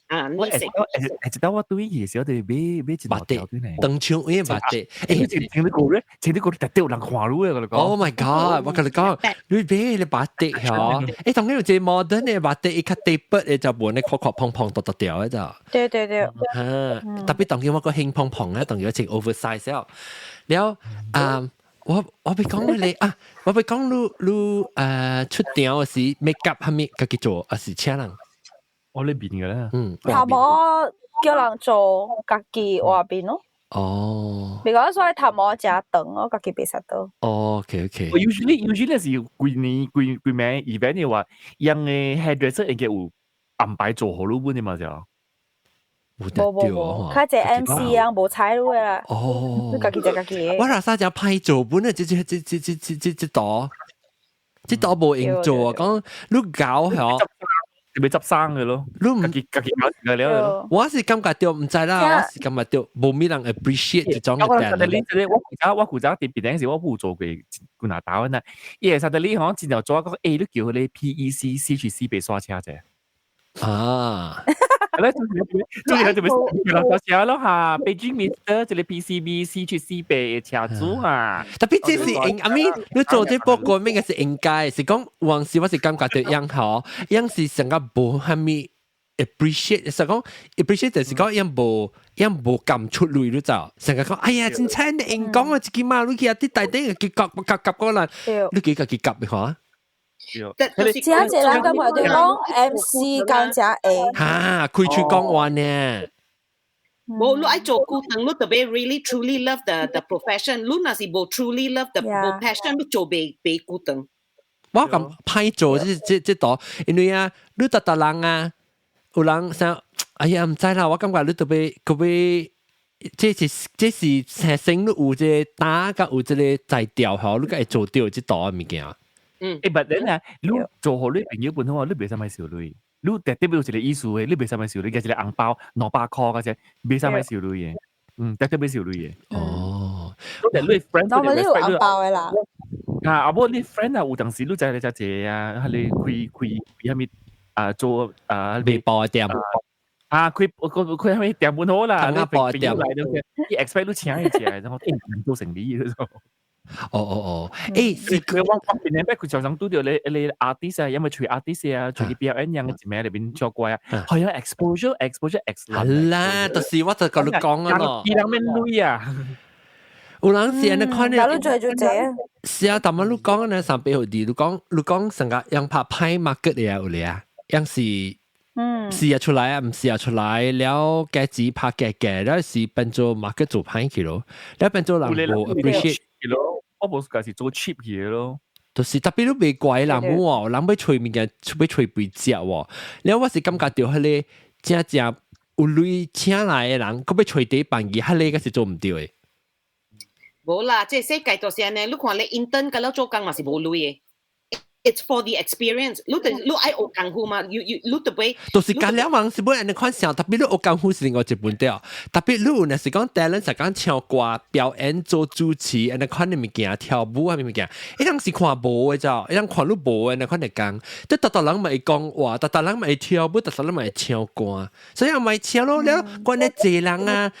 啊，我會會知道我對伊時，我哋買買一條對呢。當場因 batik，誒，穿你個咧，穿你個特別有人看你嘅，我講。 Oh my god！我跟你講，你買你 batik 嗬，誒，當然有隻 modern 嘅 batik，伊較 taper 嘅就無呢闊闊蓬蓬獨獨條嘅就。對對對。嚇，特別當今我個輕蓬蓬咧，當然穿 oversize 了，了啊。我欲講你啊，我欲講你你出場嘅時 make up 係咪家己做，還是請人？我呢邊嘅啦。嗯。頭毛叫人做，家己畫面咯。哦。比如說頭毛誠長，我家己袂使到。哦，OK OK。我 usually 是規年規規暝 event 嘅話，樣嘅 hairdresser 應該有安排做好你本嘅嘛就。無無無，較濟 MC 啊，無睬你啦。哦，你家己食家己。我若啥只歹做本啊，這這這這這這這這道，這道無用做啊！講你搞嗬，你咪執生嘅咯，你唔家己家己搞嘅了。我是感覺到毋知啦，我是感覺到無咩人 appreciate 這種嘅 talent。我負責佇邊頂時，我有做過幾若打啊。伊會使得你吼，真正做個 A，你叫佢咧 PEC C 去 C 白刷車者。啊！咧，中意就咪叫車咯嚇，北京 Mister 這個 PCB C 去 C 白嘅車主啊。特別這是應，I mean，你做這報告咩嘅是應該，是講往時我是感覺到樣好，樣是成個無蝦米 appreciate，是講 appreciate 就是講樣無樣無感出嚟你就，成個講哎呀真慘你應講啊，自己嘛你去啊啲大頂去夾夾夾過來，你幾個去夾嘅嚇？只一個人感覺就講 MC 講真會。哈，開喙講話呢。無，你愛做久長，你特別 really truly love the profession。你若是無 truly love the 無 passion，你做袂袂久長。我咁歹做這這這度，因為啊，你逐逐人啊，有人想，哎呀，毋知啦，我感覺你特別特別，這是這是生生你有這個膽，佮有這個才調吼，你才會做到這度嘅物件。嗯，誒，but then 啊，你做好你朋友本好啊，你袂使買收鐳。你特別有一個意思嘅，你袂使買收鐳，加一個紅包200箍嗰隻，袂使買收鐳嘅。嗯，特別收鐳嘅。哦，你你 friend 我你有紅包嘅啦。啊，啊無你 friend 啊，有當時你知你遮濟啊，彼個開開開啥物啊做啊賣包店。啊，開開啥物店本好啦，你包店來都，伊 expect 你請伊食，然後欸做生意嗰種。哦哦哦，欸，是佢我我邊年佢常常拄著咧咧 artist 啊，因為隨 artist 啊，隨表演樣嘅一名裏邊做過啊，係啊，exposure exposure x。好啦，就是我就共你講啊咯。伊人免鐳啊，有人是按呢款嘅。你做做這。是啊，但係你講呢三百號啲，你講你講成個樣拍歹 market 嘅有咧啊，樣是。嗯，試下出來啊，毋試下出來了，價錢拍價價，了是變做 market 做歹去咯，了變做人無 appreciate 咯，我無是做 cheap 嘢咯，就是特別你袂怪人母哦，人欲揣物件，欲揣肥食喎，了我是感覺著彼個正正有鐳請來的人，閣欲揣底辦伊，彼個閣是做毋對的。無啦，這世界就是按呢，你看你 intern 佮了做工嘛是無鐳的。It's for the experience。你得你愛學功夫嘛？you you 你特別。就是幹了人是欲按呢款想，特別你學功夫是另外一本掉。特別你有若是講 talent 是講唱歌、表演、做主持，按呢款的物件、跳舞啊物件，伊人是看無的咋？伊人看你無的，按呢款來講，即逐逐人嘛會講話，逐逐人嘛會跳舞，逐逐人嘛會唱歌，所以嘛會唱咯。了，關咧濟人啊，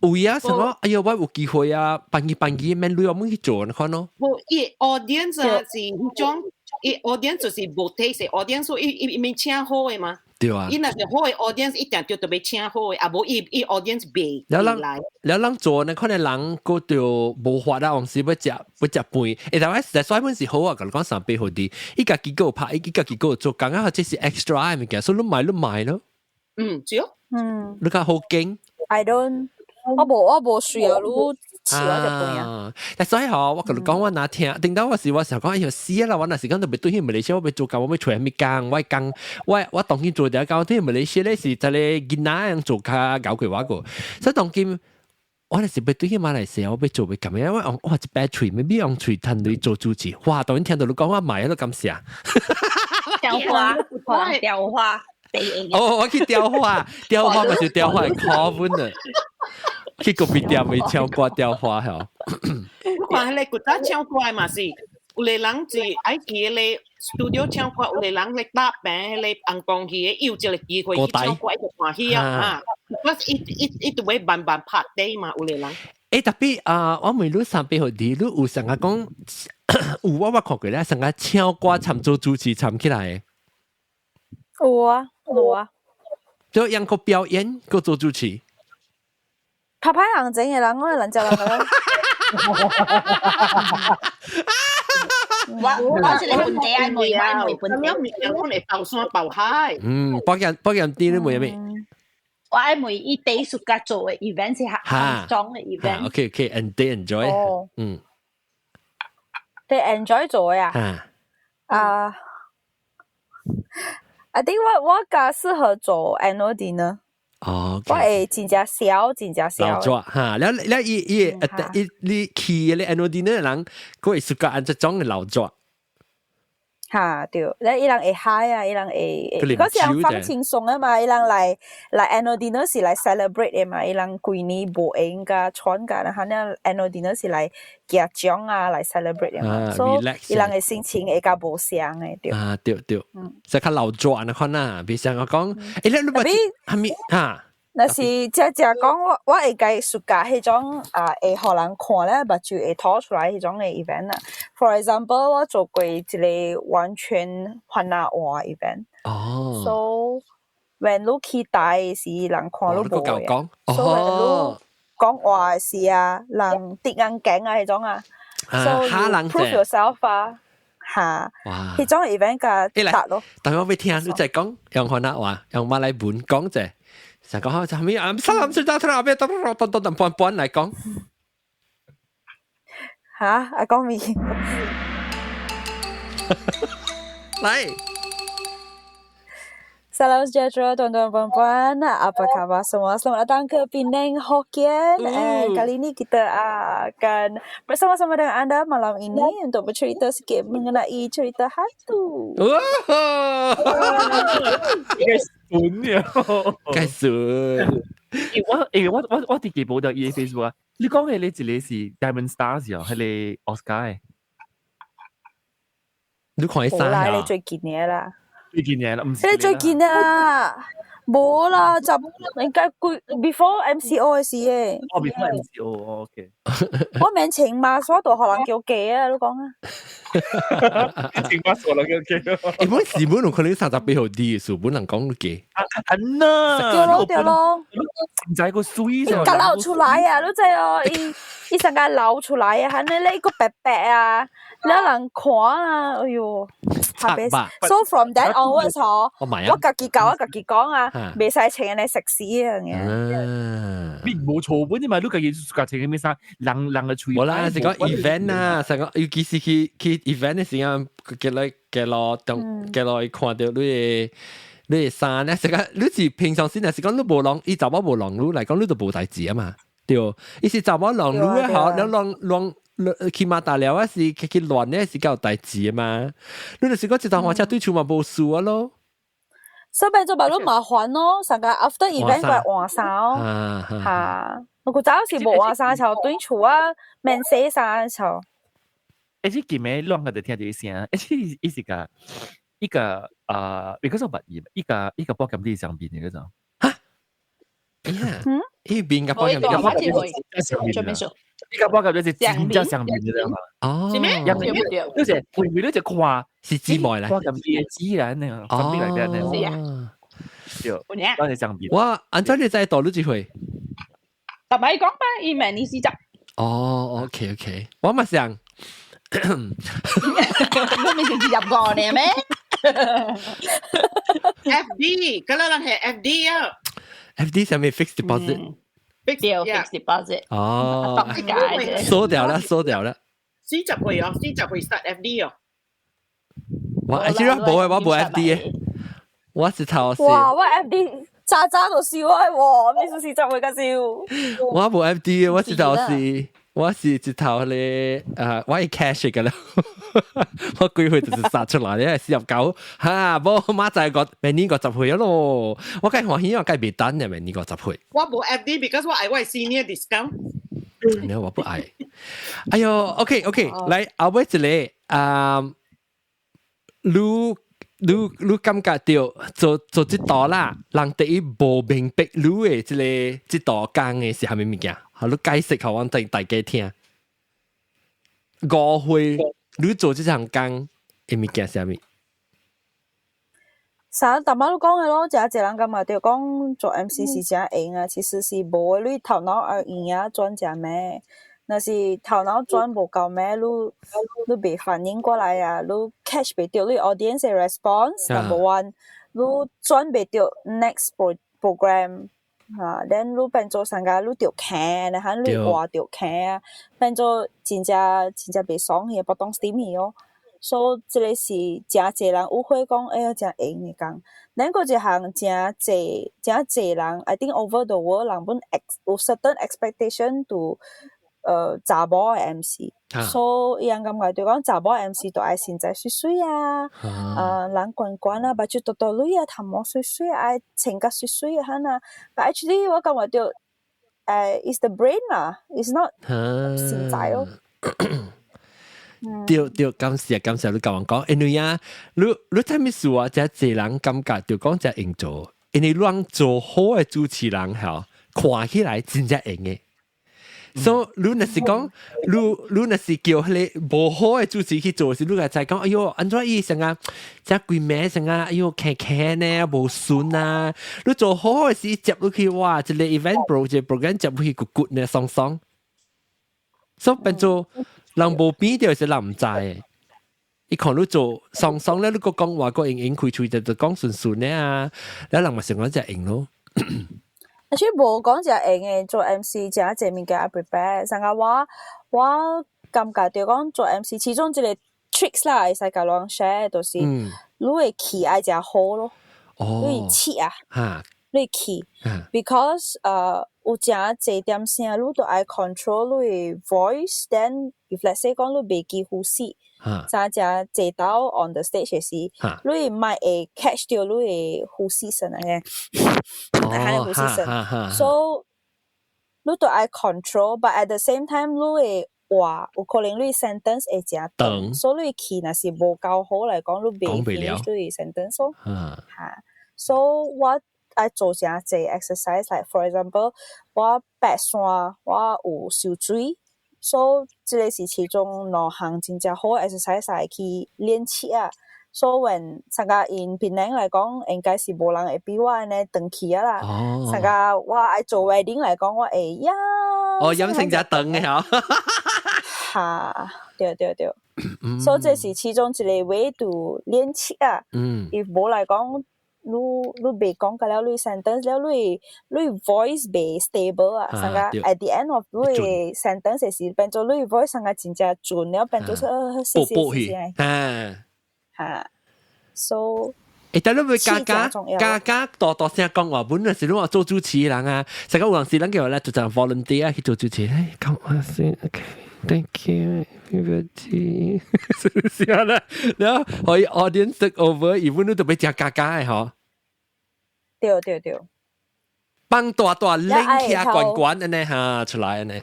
有影什麼？哎喲，我有機會啊，辦伊辦伊免鐳我們去做，你看咯。無，伊 audience 啊是彼種，伊 audience 就是無 taste audience，所以伊伊免請好的嘛。對啊。伊若是好嘅 audience，一定就特別請好嘅，啊無伊伊 audience 袂了人來。了人做呢，可能人個就無法啦，往時欲食欲食飯。欸，但係實在本是好啊，共你講三倍好啲，伊家己個拍，伊家己個做，剛剛這是 extra 嘅物件，所以你買你買咯。嗯，對。你較好勁。 I don't，我無需要你飼我隻飯啊。但所以嗬，我共你講，我若聽，頂到我時我想講，哎喲死啦！我若是講特別對去馬來西亞，我欲做工，我欲揣啥物工，我工，我當今做條工，對馬來西亞咧是一個囡仔樣做較𠢕過我個，所以當今我若是欲對去馬來西亞，我欲做欲咁樣，我哇一擺喙，maybe 用喙趁鐳做主持，哇！當然聽到你講我買都感謝。雕花，可能雕花。哦，我去雕花，雕花咪是雕花，考本啊！去咖啡店未唱歌雕花嗬。我看彼個古早唱歌嘛是，有個人是愛去彼個 studio 唱歌，有個人咧搭棚，彼個紅光戲的，伊有這個機會去唱歌，伊就歡喜啊！啊，我伊伊伊就會慢慢拍底嘛，有個人。欸，特別啊，我問你三百號你有成日講有我看過咧，成日唱歌參做主持參起來。有啊，有啊。就用個表演，個做主持。拍拍行整嘅人，我係人就人啦。我這個本地愛問，我愛問本地。咁樣物件可能包山包海。嗯，保險保險啲你問咩？我愛問伊第一暑假做嘅 event 是客裝嘅 event。 OK OK，and they enjoy。嗯。 They enjoy 做呀。啊。I think 我較適合做 annual dinner。哦，我會真正痟，真正痟。老做哈，了了伊伊伊你去咧 annual dinner 人，佢會 suka 按這種嘅老做。哈對，咧伊人會 high 啊，伊人會，嗰時人放輕鬆啊嘛，伊人來來 annual dinner 是來 celebrate 的嘛，伊人規年無閒甲喘甲，然後呢 annual dinner 是來寄獎啊，來 celebrate 的嘛，所以伊人的心情會較無相的對。啊對對，即較老做按呢款啊，別像我講，欸你你捌啥物哈？若是正正講，我會共 suka 彼種啊，會予人看咧，目睭會吐出來彼種的 event 啊。For example，我做過一個完全番仔話 event。哦。 So when 你去台時，人看你無嘅。So when 你講話時啊，人滴眼鏡啊，彼種啊。So you prove yourself 啊，嚇。彼種 event 較得咯。但我欲聽你再講用番仔話，用馬來文講者。成講好，啥物啊？Salam sejahtera，咩？咚咚咚咚咚，半半來講。嚇！阿講咩？來。 Salam sejahtera tuan-tuan puan-puan. Apa khabar semua? Selamat datang ke Penang Hokkien. And kali ini kita akan bersama-sama dengan anda malam ini untuk bercerita sikit mengenai cerita hantu. 該損呀！該損。我欸我我我佇記報到伊 Facebook 啊，你講嘅你一個是 Diamond Stars 哦，彼個 Oscar 嘅。你看伊啥啦？你最近嘅啦。最近嘅啦，毋是。你最近啊，無啦，就應該幾 before MCO 嘅時嘅。哦，before MCO，OK。我免穿 mask，我都予人叫雞啊！你講啊。穿 mask 予人叫雞。欸，本是本有可能38號啲，是本人講雞。啊，啊，對咯對咯。唔知個水伊個流出來啊！你知哦，伊伊成個流出來啊，係你個白白啊，你人看啊，哎喲，特別。So from that onwards 嗬，我家己教我家己講啊，袂使穿呢食屎啊嘅。你無錯本啫嘛，你家己家穿咩衫，人人嘅喙。無啦，是講 event 啊，是講尤其是去去 event 嘅時間，結來結落當結落看到你嘅。你嘅衫咧，是講你是平常時，若是講你無人，伊查某無人，你來講你就無代誌啊嘛，對。伊是查某人，你好，你亂亂起碼大了啊，是去去亂咧，是較有代誌啊嘛。你就是講一台貨車對厝嘛無事啊咯。所以做把你麻煩咯，上個 after event 過來換衫哦，嚇。我古早是無換衫，就對厝啊，免洗衫就。欸，這今暝亂個就聽到聲，欸，這伊是個。一個啊，because 我捌伊，一個一個保險佇上邊嘅嗰種。哈？哎呀，嗯？伊邊個保險？一個一個保險就是真正上面嘅嘛。哦，是咩？就是會唔會你就看是姊妹咧？保險啲嘅自然呢，分別嚟嘅呢。是啊。對，當你講別。我按怎你知道你幾歲？特咪講吧，伊明年40。哦，OK OK，我嘛想。你咪是45年咩？ FD，嗰個人係 FD 啊。 FD 上面 fixed deposit。對，fixed deposit。哦，鎖掉啦，鎖掉啦。 40歲哦，40歲 start FD 哦。我其實冇嘅，我冇 FD 嘅，我是頭先。哇！我 FD 渣渣都笑我喎，咩事40歲嘅笑。我冇 FD 嘅，我是頭是。我是直頭咧，我係 cash 嘅啦，我幾歲就是殺出來咧，49，哈，無馬仔個明年50歲咯，我梗係歡喜，我梗係未等嘅明年50歲。我冇 FD because 我愛我 senior discount。你我不愛。哎喲，OK OK，來後尾一個，啊，你感覺到做做這道啦，人第一無明白你的這個這道工的是啥物物件？好，你解釋予阮大家聽。誤會你做這項工的物件是啥物？啥？大媽都講嘅咯，誠濟人感覺著講做 MC 是誠閒啊，其實是無的，你頭腦愛閒啊轉誠慢。若是頭腦轉無夠慢，你袂反應過來啊，你 catch 袂著你 audience 的 response number one，你轉袂著 next program 啊，then 你變做啥個你著徛，然後你話著徛啊，變做真正真正袂爽去，不當心去哦。所以這個是誠濟人誤會講，哎呀，誠閒的工。咱閣一項誠濟誠濟人，I think over the world 人本 有 certain expectation to 查某的 MC，所以伊人感覺就講查某 MC 都愛身材媠媠啊，人懸懸啊，目睭大大蕊啊，頭毛媠媠，愛穿甲媠媠啊，哈啊。But actually 我感覺著is the brain 啦，is not 身材咯。對對，感謝感謝你共我講，因為啊，你知咩事啊？這濟人感覺就講這用做，因為攏做好的主持人吼，看起來真正閒的。所以你若是講，你若是叫彼個無好的主持去做時，你會知講，哎喲，按怎伊成啊，這規暝成啊，哎喲，輕輕呢，無順啊。你做好的時接落去，哇，一個 event pro 一個 program 接落去骨骨呢，爽爽。所以變做人無變著是人毋知的。伊看你做爽爽咧，你閣講話閣閒閒開喙就講順順的啊，了人嘛想講這閒咯。而且無講誠閒的做 MC，誠濟物件愛 prepare。上個我感覺著講做 MC，其中一個 tricks 啦，會使共人 share，就是你的氣愛誠好咯。你的氣啊，你的氣，because 有誠濟點聲，你都愛 control 你的 voice。Then if let's say 講你袂記呼吸，誠誠濟道 on the stage 的時，你莫會 catch 著你的呼吸聲嘅，係呼吸聲。So 你都愛 control，but at the same time 你的話有可能你 sentence 會誠長，所以你氣若是無夠好來講，你袂 finish 你 sentence 咯。嚇，so 我愛做誠濟 exercise，like for example，我爬山我有泅水，所以這個是其中兩項真正好 exercise 來去練氣啊。所以 when 參加 in 檳城來講，應該是無人會比我按呢長氣啊啦。參加我愛做 wedding 來講，我會呀。哦，飲成隻長的吼。哈，對對對。所以這是其中一個 way to 練氣啊。伊無來講，你袂講個了，你 sentence 了，你 voice 袂 stable 啊。上個 at the end of 你 sentence 時變做你 voice 上個真正準了，變做說薄薄去。哈，so 欸，但你會加加加加大大聲講話，本來是你話做主持人啊，成個有陣時咱叫咧就就 volunteer 去做主持，哎，講話先，OK，thank you，everybody，是啊啦，然後可以 audience take over，原本你特別食加加的嗬。對對對。幫大大拎起來懸懸按呢哈出來按呢。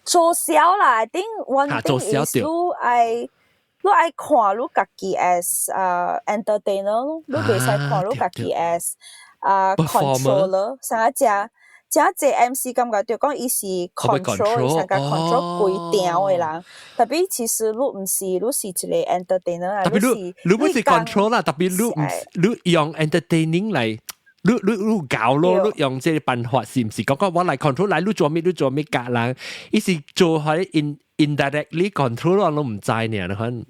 做小啦，I think one thing is 你愛。你愛看你家己 as entertainer 咯，你袂使看你家己 as controller。啥只誠濟 MC 感覺就講伊是 control，伊啥個 control 規場的人。Tapi 其實你毋是，你是一個 entertainer 啊。 Tapi 你你不是 control 啦，tapi 你你用 entertaining 來你搞咯，你用這個辦法是毋是講講我來 control 來，你做咩？你做咩教人？伊是做係 indirectly control，我攏毋知呢，你看。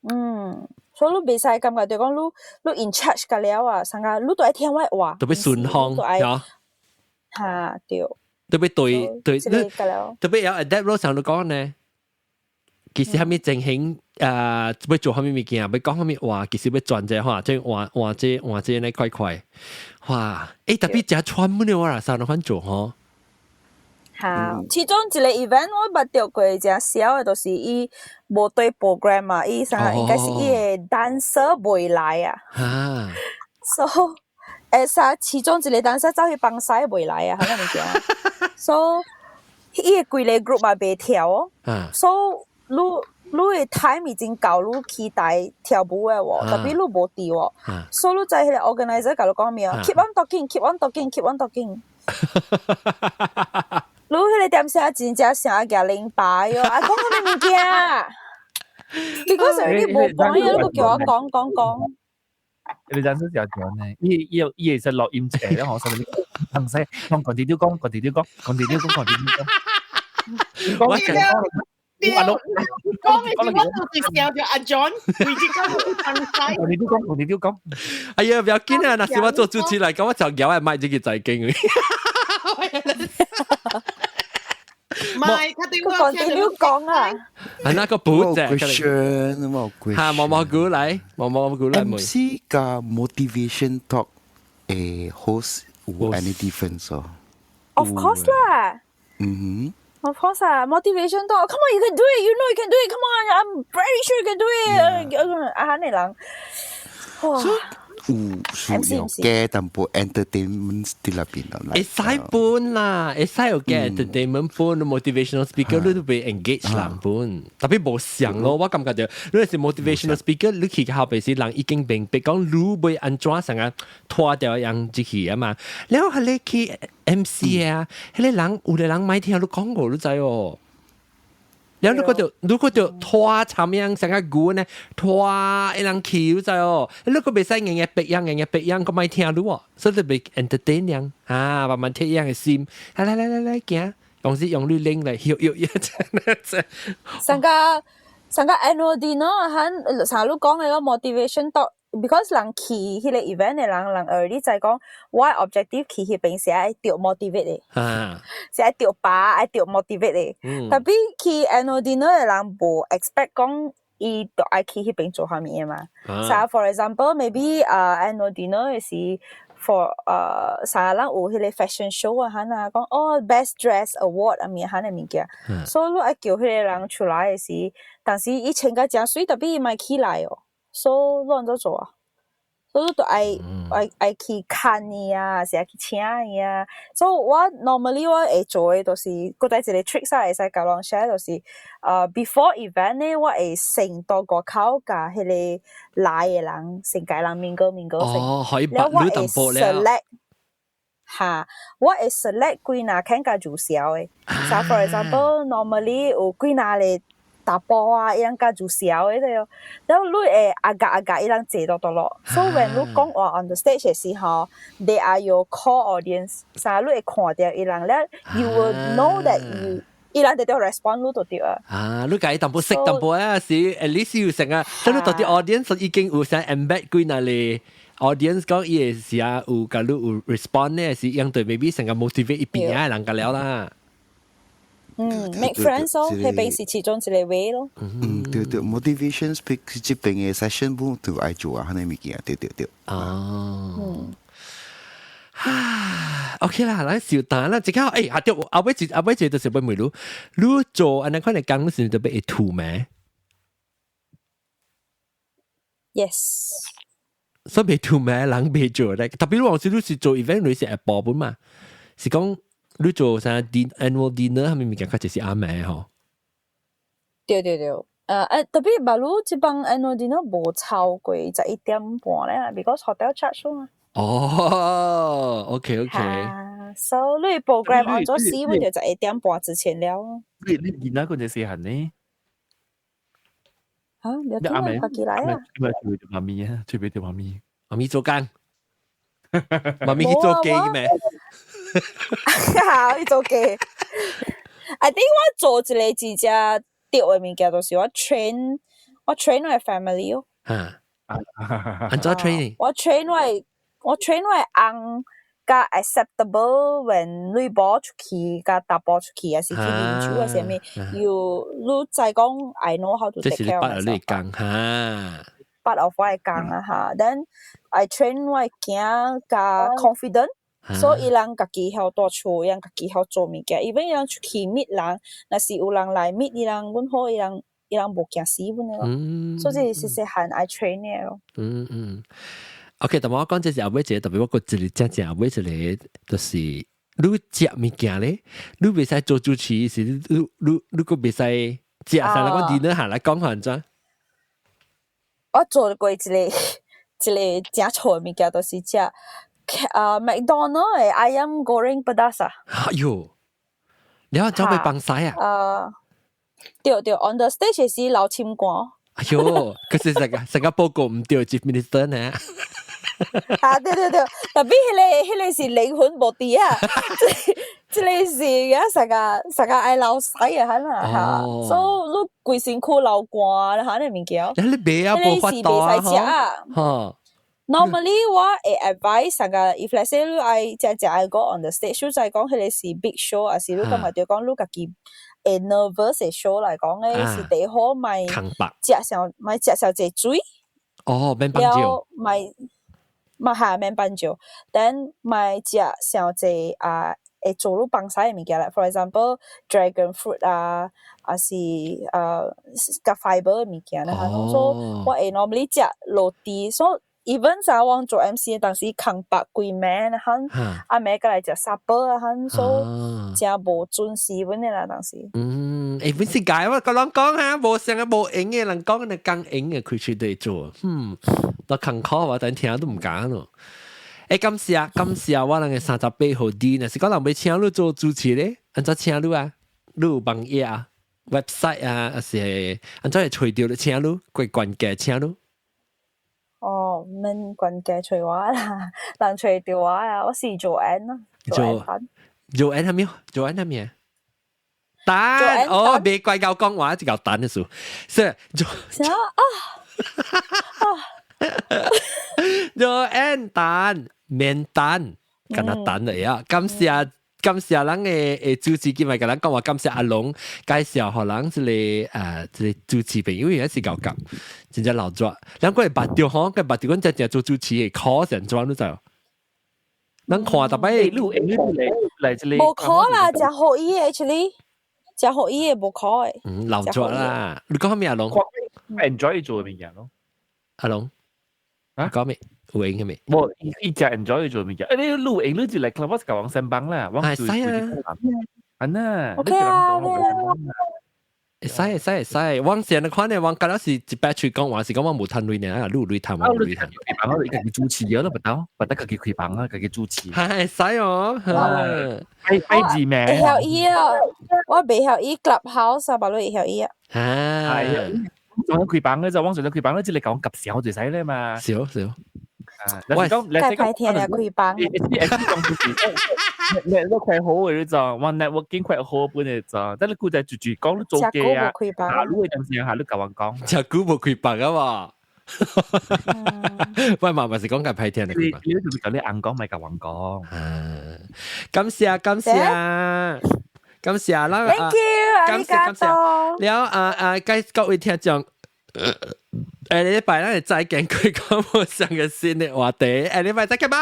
嗯，所以你袂使感覺就講你 in charge 個了啊，成個你都愛聽我話，特別順風，嚇，嚇對。特別對對，你特別有 adapt 咯，上你講呢。其實蝦米情形，欲做蝦米物件，欲講蝦米話，其實欲轉這話，即換換這換這呢塊塊，哇！特別誠喘滿了啦，啥攏款做吼。嚇，其中一個 event 我捌著過誠痟的，就是伊無對 program 啊，伊啥應該是伊的 dancer 袂來啊。So 啥其中一個 dancer 走去放屎袂來啊，彼物件。So 伊的規個 group 嘛袂跳哦。So 你的 time 已經夠你期待跳舞的喎，特別你無佇喎，所以你知彼個 organizer 共你講咩？Keep on talking, keep on talking, keep on talking。你彼個點聲真正像舉零牌喲，啊講啥物物件？Because 你無講嘢，你閣叫我講講講。你陣時就講呢，伊會使錄音一個，然後上面通使講講啲講，講啲講，講啲講，講啲講。我講講嘅是我就是笑著阿 John，為這個去放屎。講啲講，講啲講。哎呀，不要緊啊！若是我做主持嚟講，我就搖來買這個財經。唔係，佢對我講啲講啊。係那個補啫。 question，我 question。嚇，毛毛菇來，毛毛菇來。 MC 加 motivation talk host 有 any difference 哦？Of course 啦。Of course 啊，motivation talk. Come on, you can do it. You know you can do it. Come on, I'm very sure you can do it. 啊，你人，哇！有需要加淡薄 entertainment 佇內邊咯。會使本啦，會使有加 entertainment 本，motivational speaker 你都會 engage 人本，特別無相咯。我感覺就，你是 motivational speaker，你去後邊是人已經明白講你會按怎成個拖掉人入去啊嘛。了後你去 MC 啊，彼個人有的人莫聽你講過，你知哦。了你閣著拖慘樣成個牛呢，拖一人去，你知哦。你閣袂使硬硬逼樣硬硬逼樣，閣莫聽你哦，所以就袂 entertain 人啊，慢慢貼樣的心。來來來來來，行，用是用你拎來，喐喐喐，真上個上個 annual dinner 響上你講的個 motivation talk。because 人去彼個 event 的人，人 already 知講，我 objective 去彼邊是愛著 motivate 的，是愛著把愛著 motivate 的。特別去 annual dinner 的人無 expect 講伊著愛去彼邊做啥物的嘛。So for example, maybe annual dinner 是 for 啥人有彼個 fashion show 啊，哈啊講哦 best dress award 啊物哈的物件。所以你愛叫彼個人出來的時，但是伊穿甲誠媠，特別伊莫起來哦。所以你按怎做啊？所以你著愛愛愛去牽伊啊，是愛去請伊啊。所以我 normally 我會做的就是，閣再一個 trick 啊，會使共人 share 就是，before event 呢，我會先到外口共彼個來的人先共人 mingle mingle 先。哦，可以白你淡薄了。 select 哈，我會 select 幾若肯共自紹的。So for example, normally 有幾若個查埔啊，伊人較自紹的對哦。然後你會阿夾阿夾，伊人坐倒倒落。So when 你講話 on the stage 的時候，they are your core audience。啥你會看著伊人了，you will know that you 伊人直直 respond 你就對啊。啊，你共伊淡薄識淡薄啊，是 at least 有成啊，等你到啲 audience 已經有想 embed 幾若個 audience 講伊會是啊，有共你有 respond 呢，是樣對 maybe 成個 motivate 一邊啊人個了啦。嗯，make friends 咯，彼邊是其中一個 way 咯。嗯，對對，motivation speak 這邊的 session 本都愛做啊，彼物件，對對對。哦。啊，OK 啦，咱小等啦，這個啊對，後尾一就是欲問你，你做按呢款的工，你是特別會吐咩？Yes。所以袂吐咩人袂做咧，特別你往時你是做 event，你是下晡本嘛，是講。你做啥 annual dinner 係咪物件較就是暗暝吼？對對對，特別馬路這幫 annual dinner 無超過11點半咧，because hotel charge 嘛。哦，OK OK。 So 你 program 按咗時，我就十一點半之前了。你囡仔嗰陣時漢呢？嚇，你聽啊，家己來啊。咪隨便條媽咪啊，隨便條媽咪，媽咪做工。媽咪去做雞咩？哈，去做雞。I think 我做一個真正對的物件，就是我 train 我 family 哦。嚇，按怎 training？我 train 我翁較 acceptable when 女某出去，佮查埔出去，還是去飲酒啊啥物，要你知講 I know how to take care of 這是你講哈。 Part of 我的工啊哈，then I train 我的囝較 confident，所以伊人家己曉蹛厝，伊人家己曉做物件，even 伊人出去 meet 人，若是有人來 meet 伊人，阮好伊人，伊人無驚死阮的咯。所以這是細細漢愛 train 的咯。嗯嗯。OK，但我講這是後尾一個，特別我個一個正正後尾一個，就是你食物件咧，你袂使做主持，是你閣袂使食啥來講電腦行來講按怎？我做過一個誠錯的物件，就是食啊麥當勞的 ayam goreng pedas 啊。哎喲，你要走去放屎啊？啊，對對，on the stage 是流清汗。哎喲，可是成個報告毋對，Chief Minister 呢？啊，對對對，特別彼個是靈魂無佇啊，這個是啊，成個愛流屎啊，可能嚇，所以你規身軀流汗，嚇那物件。你袂啊，無法度啊，嚇。Normally 我會 advise 成個，if let's say 你愛真正愛 go on the stage，就係講彼個是 big show，還是你感覺著講你家己會 nervous 的 show 來講咧，是第好莫食上莫食上濟水。哦，免放酒。莫嘛係免放酒，then 莫食傷濟啊，會做你放屎的物件啦。For example, dragon fruit 啊，還是較 fiber 的物件啦。所以我會 normally 食落地，所以 even 早我做 MC 當時空白規暝，響暗暝過來食 supper 啊，響所以誠無準時阮的啦當時。嗯，欸，本是解我個人講哈，無上個無閒的人講，你講閒的開始對做，嗯，都艱苦我等聽都毋敢咯。欸，感謝感謝我人的38號 D，若是講人欲請你做主持咧，按怎請你啊？你有網頁啊、website 啊，還是按怎會揣著你請你？過關鍵請你？哦，免關鍵揣我啦，人揣著我啊，我是 Joanne 咯。做 Joanne 係咩？Joanne 係咩？蛋哦，別怪教講話，就叫蛋的數，是做啥啊？ Joanne 蛋免蛋，敢若蛋嚟啊！感謝感謝咱的主持，今日共咱講話，感謝阿龍介紹，予人這個主持朋友，也是夠講，真正老抓。咱過會捌著吼，佢捌著阮真正做主持的考成怎你知無？咱看逐擺，你你來來這個，無考啦，誠好伊的 actually，誠好伊的無考的。嗯，老抓啦。你講咩阿龍？enjoy 做物件咯。阿龍，啊，講咩？有閒嘅未？無，伊誠 enjoy 做物件。欸，你錄影你就來 clubhouse 共阮先幫啦，我係使啊。安那， OK 啊。會使會使會使，往前的看呢，往敢若是一擺喙講話，是講我無趁鐳呢，啊，你有鐳趁，我無鐳趁。開房我家己主持啊，都不到，不得家己開房啊，家己主持。係會使哦，擺擺字名。會曉伊啊，我袂曉伊 clubhouse 啊，別你會曉伊啊。啊，上開房嘅就往上開房咧，即係講及少就使咧嘛。少少。我講，蓋歹聽啊，開房。你你講就是你你快好嘅你知，我 networking 快好本嚟知，但你古仔住住講你做嘅啊，下路嘅陣時下你共阮講，食久無開房啊嘛。喂，媽媽是講緊歹聽的。你你就是共你翁講，莫共阮講。感謝感謝感謝啦。 Thank you，感謝感謝。了啊啊，各位聽眾。下禮拜咱會再見，佢講無上個新的話題。下禮拜再見，拜。